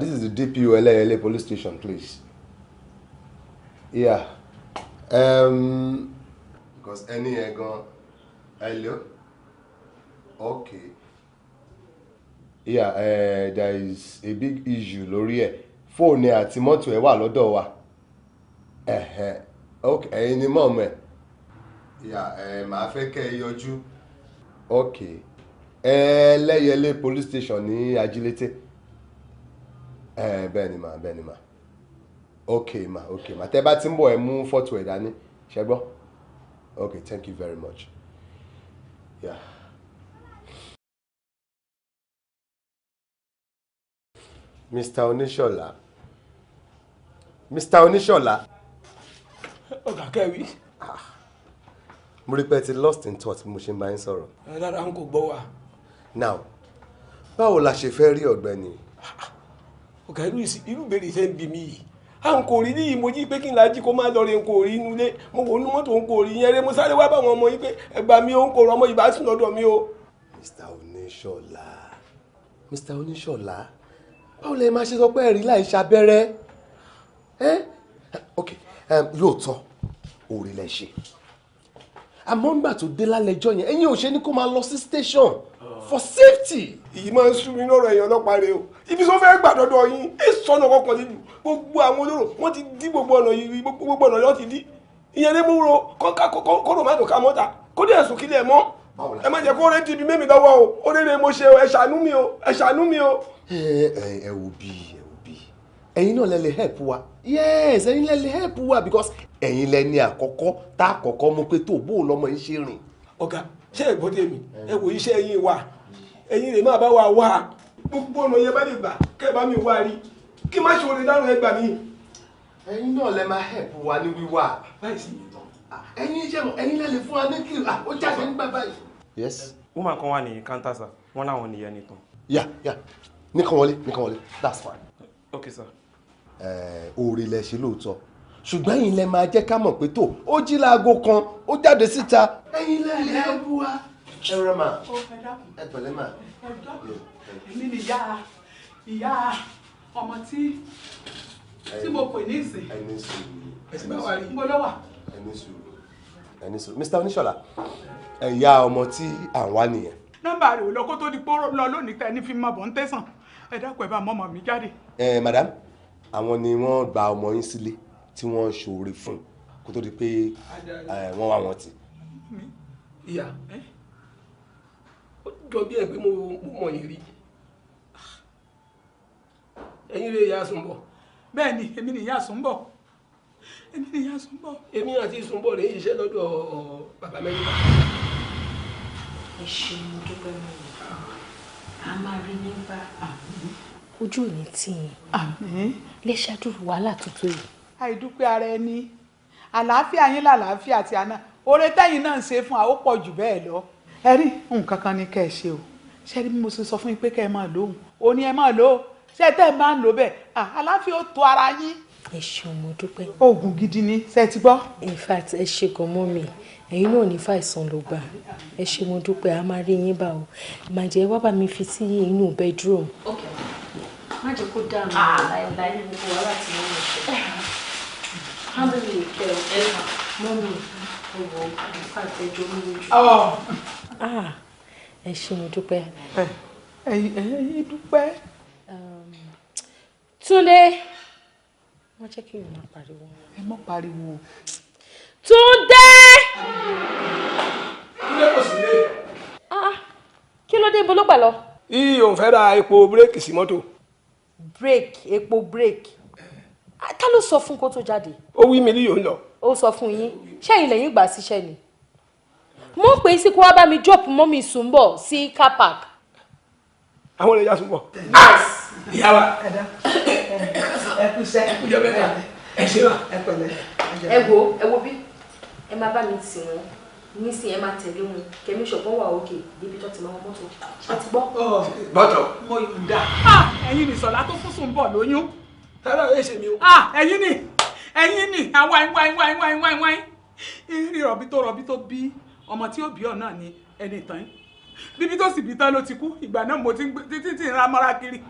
This is the DPO Ẹlẹ́yẹlé police station, please. Yeah. Because ẹni yẹn gan. Hello? Okay. Yeah, there is a big issue lórí ẹ̀. Fóònù ẹ̀ àti mọ́tò ẹ̀ wà lọ́dọ̀ wa. Okay, ẹ̀yin ni mọ́ọ̀mù ẹ̀. Yeah, màá fẹ́ kẹ́ ẹ yọjú. Okay. Ẹlẹ́yẹlé police station ní Ajílété. Bẹ́ẹ̀ ni mà, bẹ́ẹ̀ ni mà. Okay ma, okay ma. Tẹ́ bá ti ń bọ̀ ẹ mú fọ́tò ẹ̀ dání. Ṣé gbọ́? Okay, thank you very much. Yeah. Mr. Oníṣọ̀lá. Mr. Oníṣọ̀lá. Ọ̀gá kẹ́wì. Mo rí pé ẹ ti lost in thought bí mo ṣe ń bá yín sọ̀rọ̀. Rárá, n kò gbọ́ wa. Now, báwo la ṣe fẹ́ rí ọ̀gbẹ́ni? Ọ̀gá, irú ìbéèrè ṣe ń bi mí yìí. À ń kò rí ní ìmọ̀jí pé kí n lají kó má lọ rí n kò rí inú ilé. Mo wò ó ní mọ́tò n kò rí yẹn ré. Mo sáré wá báwọn ọmọ yín pé ẹgbà mi ò ń kò rọ ọmọ ìbá sùn lọ́dọ̀ mi o. Mr. Oníṣọ̀lá, Mr. Oníṣọ̀lá, báwo lẹ máa ṣe sọ pé ẹ̀rí láì ṣabẹ́rẹ́? Ok, lóòótọ́ òòrè lẹ ṣe, àmọ́ ńgbà tó dé lálẹ́jọ́ yẹn, ẹ̀yin ò ṣe ní kó máa lọ sí station for safety. Èyí máa ń sú mi lọ́rọ̀ ẹ̀yàn ọlọ́pàá rẹ o. Ibi tó fẹ́ gbà dọ́dọ̀ yín ẹ sọnà kọkàn nílùú. Gbogbo àwọn olóró wọ́n ti dí gbogbo ọ̀nà yìí, gbogbo ọ̀nà yóò ti dí. Ìyẹn lè mú ro kọ́rọ̀ má tó ká mọ́ta kó dé ẹ̀sùn kílẹ̀ mọ́. Ẹ má jẹ́ kó rẹ́ dìbì mẹ́mi lọ́wọ́ o. Ó rere mo ṣe o, ẹ ṣàánú mi o, ẹ ṣàánú mi o. Ẹ wò bí, ẹ wò bí, ẹ̀yin náà lẹ lè help wa. Yes, ẹ̀yin lẹ lè help wa because ẹ̀yin lẹ ní àkọ́kọ́ tá àkọ́kọ́ mú pé tó bó lọ́mọ yín ṣe rìn. Ọ̀gá, ṣé ẹ gbọ́dọ̀ mi? Ẹ wò iṣẹ́ yín wà, ẹ̀yin lè máa bá wa wá. Gbogbo ọ̀nà yẹn bá lè gbà kẹ́ ẹ bá mi wá rí kí má ṣe orin dárùn ẹ gbà mí. Ẹ̀yin náà lẹ máa help wa ní wíwá. Ẹ̀yin iṣẹ́ mọ̀, ẹ̀yin lẹ lè fún wa ní kí ó jáde nígbà báyìí. Yes. Woman kan wà ní counter sir, wọ́n láwọn nìyẹn nìtàn. Yeah, yeah. Nìkan wọlé, nìkan wọlé, that's fine. Okay sir. Oore lẹ ṣe lóòótọ́, ṣùgbọ́n ẹ̀yin lẹ máa jẹ́ ká mọ̀ pé tó ó jí láago kan ó jáde síta. Ẹ̀yin lẹ lè help wa. Ẹ rẹ mà, ẹ pẹ̀lẹ́ mà. Èmi ni ìyá ọmọ tí mo pè ní ìsìn. Ẹni sùúrù. Mo lọ wà. Ẹni sùúrù. Ẹni sùúrù. Mr. Oníṣọ̀lá, ìyá ọmọ tí à ń wá nìyẹn. Nọ́mbà rẹ̀ ò lọ kó tó di pé lọ lónìí tẹ́ ní fi máa bọ̀ ń tẹ̀sán. Ẹ dákun, ẹ bá mọ́mọ́ mi jáde. Ẹ madam, àwọn ni wọ́n gba ọmọ yín sílé tí wọ́n ń ṣoore fún kó tó di pé wọ́n wá wọn tì. Ìyá, ó jọ bí ẹ pé mo mọ̀ yín rí. Ẹ̀yin rè ìyá Sùnbọ̀. Bẹ́ẹ̀ ni, èmi ni ìyá Sùnbọ̀. Èmi ni ìyá Sùnbọ̀. Èmi àti Sùnbọ̀ rè é iṣẹ́ lọ́dọ̀ bàbá mẹ́rin. Ẹ ṣeun, mo dúpẹ́ mọ́ mi. A máa rí yín bá. Ojú ò ní tì yín. Lè ṣàdúró wàhálà tuntun yìí. Àìdúpẹ́ ara ẹni, àlàáfíà yín làlàáfíà àti àná. Oore tẹ́yìn náà ń ṣe fún wa ó pọ̀ jù bẹ́ẹ̀ lọ. Ẹ rí nǹkan kan ní kẹ́ ẹ ṣe o. Ṣé rí bí mo ṣe sọ fún yín pé kẹ́ ẹ máa lóhùn? Ó ní ẹ máa lò ó. Ṣé tẹ́ ẹ máa ń lò bẹ́ẹ̀? Àlàáfíà ó tó ara yín. Ẹ ṣeun, mo dúpẹ́. Oògùn gidi ni, ṣé ẹ ti gbọ́? In fact, ẹ ṣe gan mọ́ mi. Ẹ̀yin náà ní fàìsàn ló gbà. Ẹ ṣe, mo dúpẹ́, a máa rí yín bá o. Màá jẹ́ wá bá mi fi sí inú bedroom. Okay. Má jẹ́ kó dààmú láéláé gbogbo wàhálà tí wọ́n ń ṣe. Handle it well. Mọ́mí, ẹ wò ó, in fact, ẹ jọ mí lójú. Ẹ ṣé, mo dúpẹ́. Ẹ̀yin dúpẹ́. Túndé. Wọ́n jẹ́ kí n máa pariwo. Ẹ má pariwo. Túndé! Túndé kò sí lé. Kí ló dé, ibo ló gbà lọ? Iye òun fẹ́ ra epo búrékì sí mọ́tò. Bírèkì, epo bírèkì. Ta ló sọ fún kó tó jáde? Ó wí mi ní yòó ń lọ. Ó sọ fún yín. Ṣẹ́yìn lẹ́yìn ìgbà síṣẹ́ ni. Mo ń pè é sí kó wá bá mi drop mọ́mì Sùnbọ̀ sí car park. Àwọn olè ya Sùnbọ̀. Ìyá wa. Ẹ kú iṣẹ́. Ẹ kú jọ mẹ́ta. Ẹ ṣé wa. Ẹ pẹ̀lẹ́. Ẹ wo bí ẹ máa bá mi tì wọ́n nísìnyí, ẹ máa tẹ̀lé wọn kẹmí ṣọ̀gbọ́n wà òkè débi tó ti máa wọ mọ́tò. Ṣé ti gbọ́? Bọ́tọ̀. Mo yọ̀ǹda. Ẹ̀yin ni Sọlá tó fún Sùnbọ̀ lóyún. Tálá ẹ ṣe mi o. Ẹ̀yin ni Ẹ̀yin ni àwa wáyé wáyé wáyé wáyé wáyé. Ìrì rọ̀bí tó bí ọmọ tí ó bí ọ̀ náà ni ẹni ìtàn yín. Bíbí tó sì bí tán ló ti kú. Ìgbà náà mo ti ń ra mọ́ra kiri.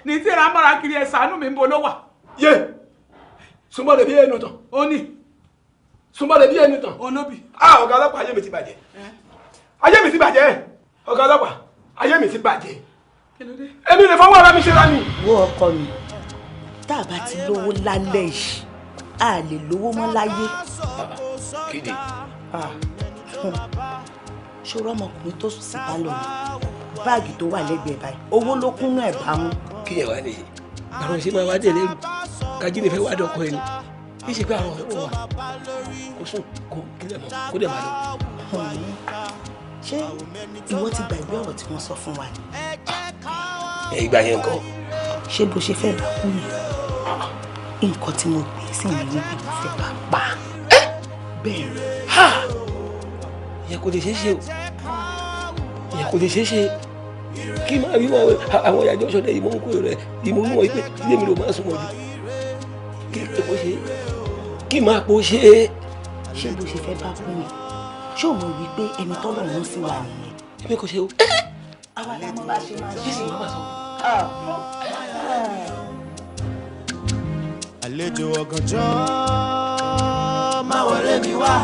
Ní tí ń ra mọ́ra kiri ẹ̀ ṣàánú mi ń bo ló wà. Yé! Súnmọ́ lè bí ẹnu tán. Ó ní. Súnmọ́ lè bí ẹnu tán. Olóbì. Ah, ọ̀gá ọlọ́pàá ayé mi ti bàjẹ́. Ayé mi ti bàjẹ́. Ọ̀gá ọlọ́pàá ayé mi ti bàjẹ́. Èmi lè fọwọ́ ara mi ṣe ra mi. Wo ọkọ mi, tá a bá ti lówó lálẹ́ yìí, a lè lówó mọ́ láyé. Kéde. Ṣòro ọmọkùnrin tó sùn sí pálọ̀ yìí, báàgì tó wà lẹ́gbẹ̀ẹ́ báyìí, owó ló kúnnú ẹ̀ bá mú. Kí ẹ wá lè ṣe? Àwọn ìṣe máa wá dé lérú. Kájí lè fẹ́ wá dọ̀kọ ẹni. Kí ṣe pé àwọn ọ̀rẹ́ wà kó sùn kó kílẹ̀ mọ́ kó dẹ̀ máa lọ. Ṣé ìwọ ti gbàgbé ọ̀rọ̀ tí wọ́n sọ fún wa ni? Ìgbà yẹn ńkọ́. Ṣé bó ṣe fẹ́ bá kú ni? Nǹkan tí mo gbé sí mi níbi mo fẹ́ bá pa. Bẹ́ẹ̀ ni. Ìyẹn kò lè ṣeé ṣe o. Ìyẹn kò lè ṣeé ṣe. Kí máa rí wọn àwọn ìyàjọ́ sọdẹ ìmọ̀ ń kó rẹ̀ ìmọ̀ ń wọ̀ pé ilé mi ló máa sùn mọ́ jù. Kí ló kó ṣe? Kí máa po ṣe? Ṣé bó ṣe fẹ́ bá kú ni? Ṣé o mọ̀ wípé ẹni tọ́lọ̀ ń sí wa nìyẹn? Èmi kò ṣe o. Àwa la mọ̀ bá ṣe máa ṣe. Jésù máa sọ. Àlejò ọ̀gànjọ́ máa wọlé mi wá.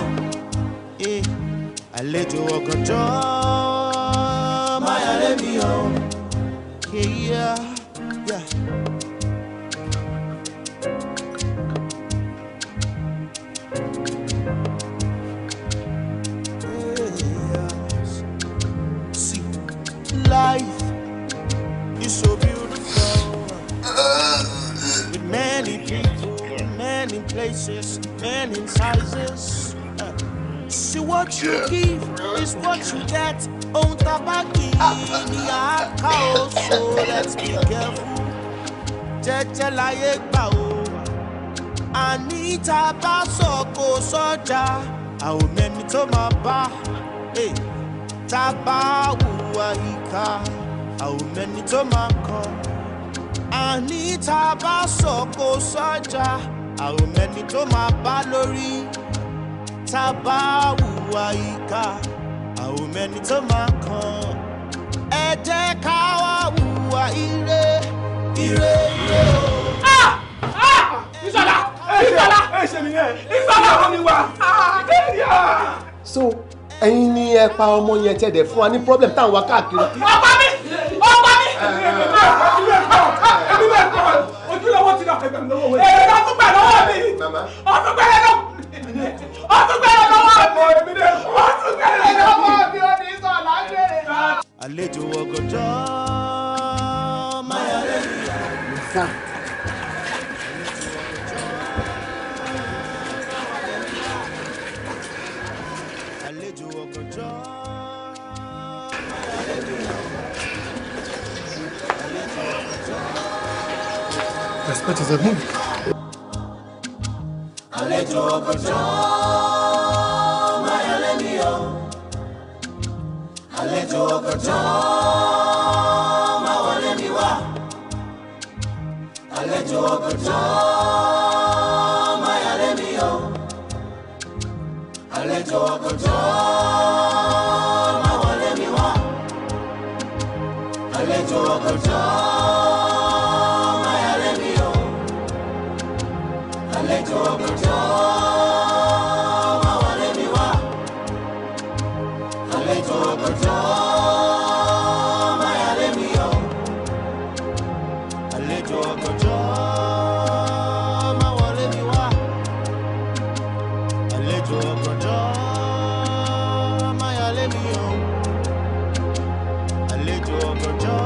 Àlejò ọ̀gànjọ́ máa yọlé mi o. Yeah, yeah. See, life is so beautiful. With many people, many places, many sizes. See what you give is what you get. Ohun tá bá gbìn ní àká o, so let's be careful. Jẹ́jẹ́ láyé gbà o. Àní tá a bá sọ kò sọ́jà, àwọn mẹ́ni tó máa bá. Tá a bá hùwà ìkà, àwọn mẹ́ni tó máa kọ́. Àní tá a bá sọ kò sọ́jà, àwọn mẹ́ni tó máa bá lórí. Tá a bá hùwà ìkà, àwọn mẹ́ni tó máa kàn. Ẹ jẹ́ ká wá hùwà ire, ire, ire o. Ìṣọ̀lá! Ìṣọ̀lá! Ìṣọ̀lá! Ìṣọ̀lá! Wá! So ẹ̀yin ni ẹ pa ọmọ yẹn tẹ̀dẹ̀ fún wa ní problem táwọn wá káàkiri. Ọ̀pá mi! Ọ̀pá mi! Èmi bẹ́ẹ̀ kọ́ ojúlówó ti lọ. Èrè ló tún gbà lọ́wọ́ mi. Ọtún gbẹ̀rẹ̀ lọ. Ọtún gbẹ̀rẹ̀ lọ́wọ́ mi. Ọtún gbẹ̀rẹ̀ lọ́wọ́ mi. Ó ní sọ̀lá gbèrè. Àlejò ọ̀gànjọ́ máa yọlé mi. Àlejò ọ̀gànjọ́. Respect is a move. Àlejò ọ̀gànjọ́ máa yọlé mi o. Àlejò ọ̀gànjọ́ máa wọlé mi wá. Àlejò ọ̀gànjọ́ máa yọlé mi o. Àlejò ọ̀gànjọ́ máa wọlé mi wá. Àlejò ọ̀gànjọ́ máa yọlé mi o. Àlejò ọ̀gànjọ́ máa wọlé mi wá. Àlejò ọ̀gànjọ́ máa yọlé mi o. Àlejò ọ̀gànjọ́ máa wọlé mi wá. Àlejò ọ̀gànjọ́ máa yọlé mi o. Àlejò ọ̀gànjọ́.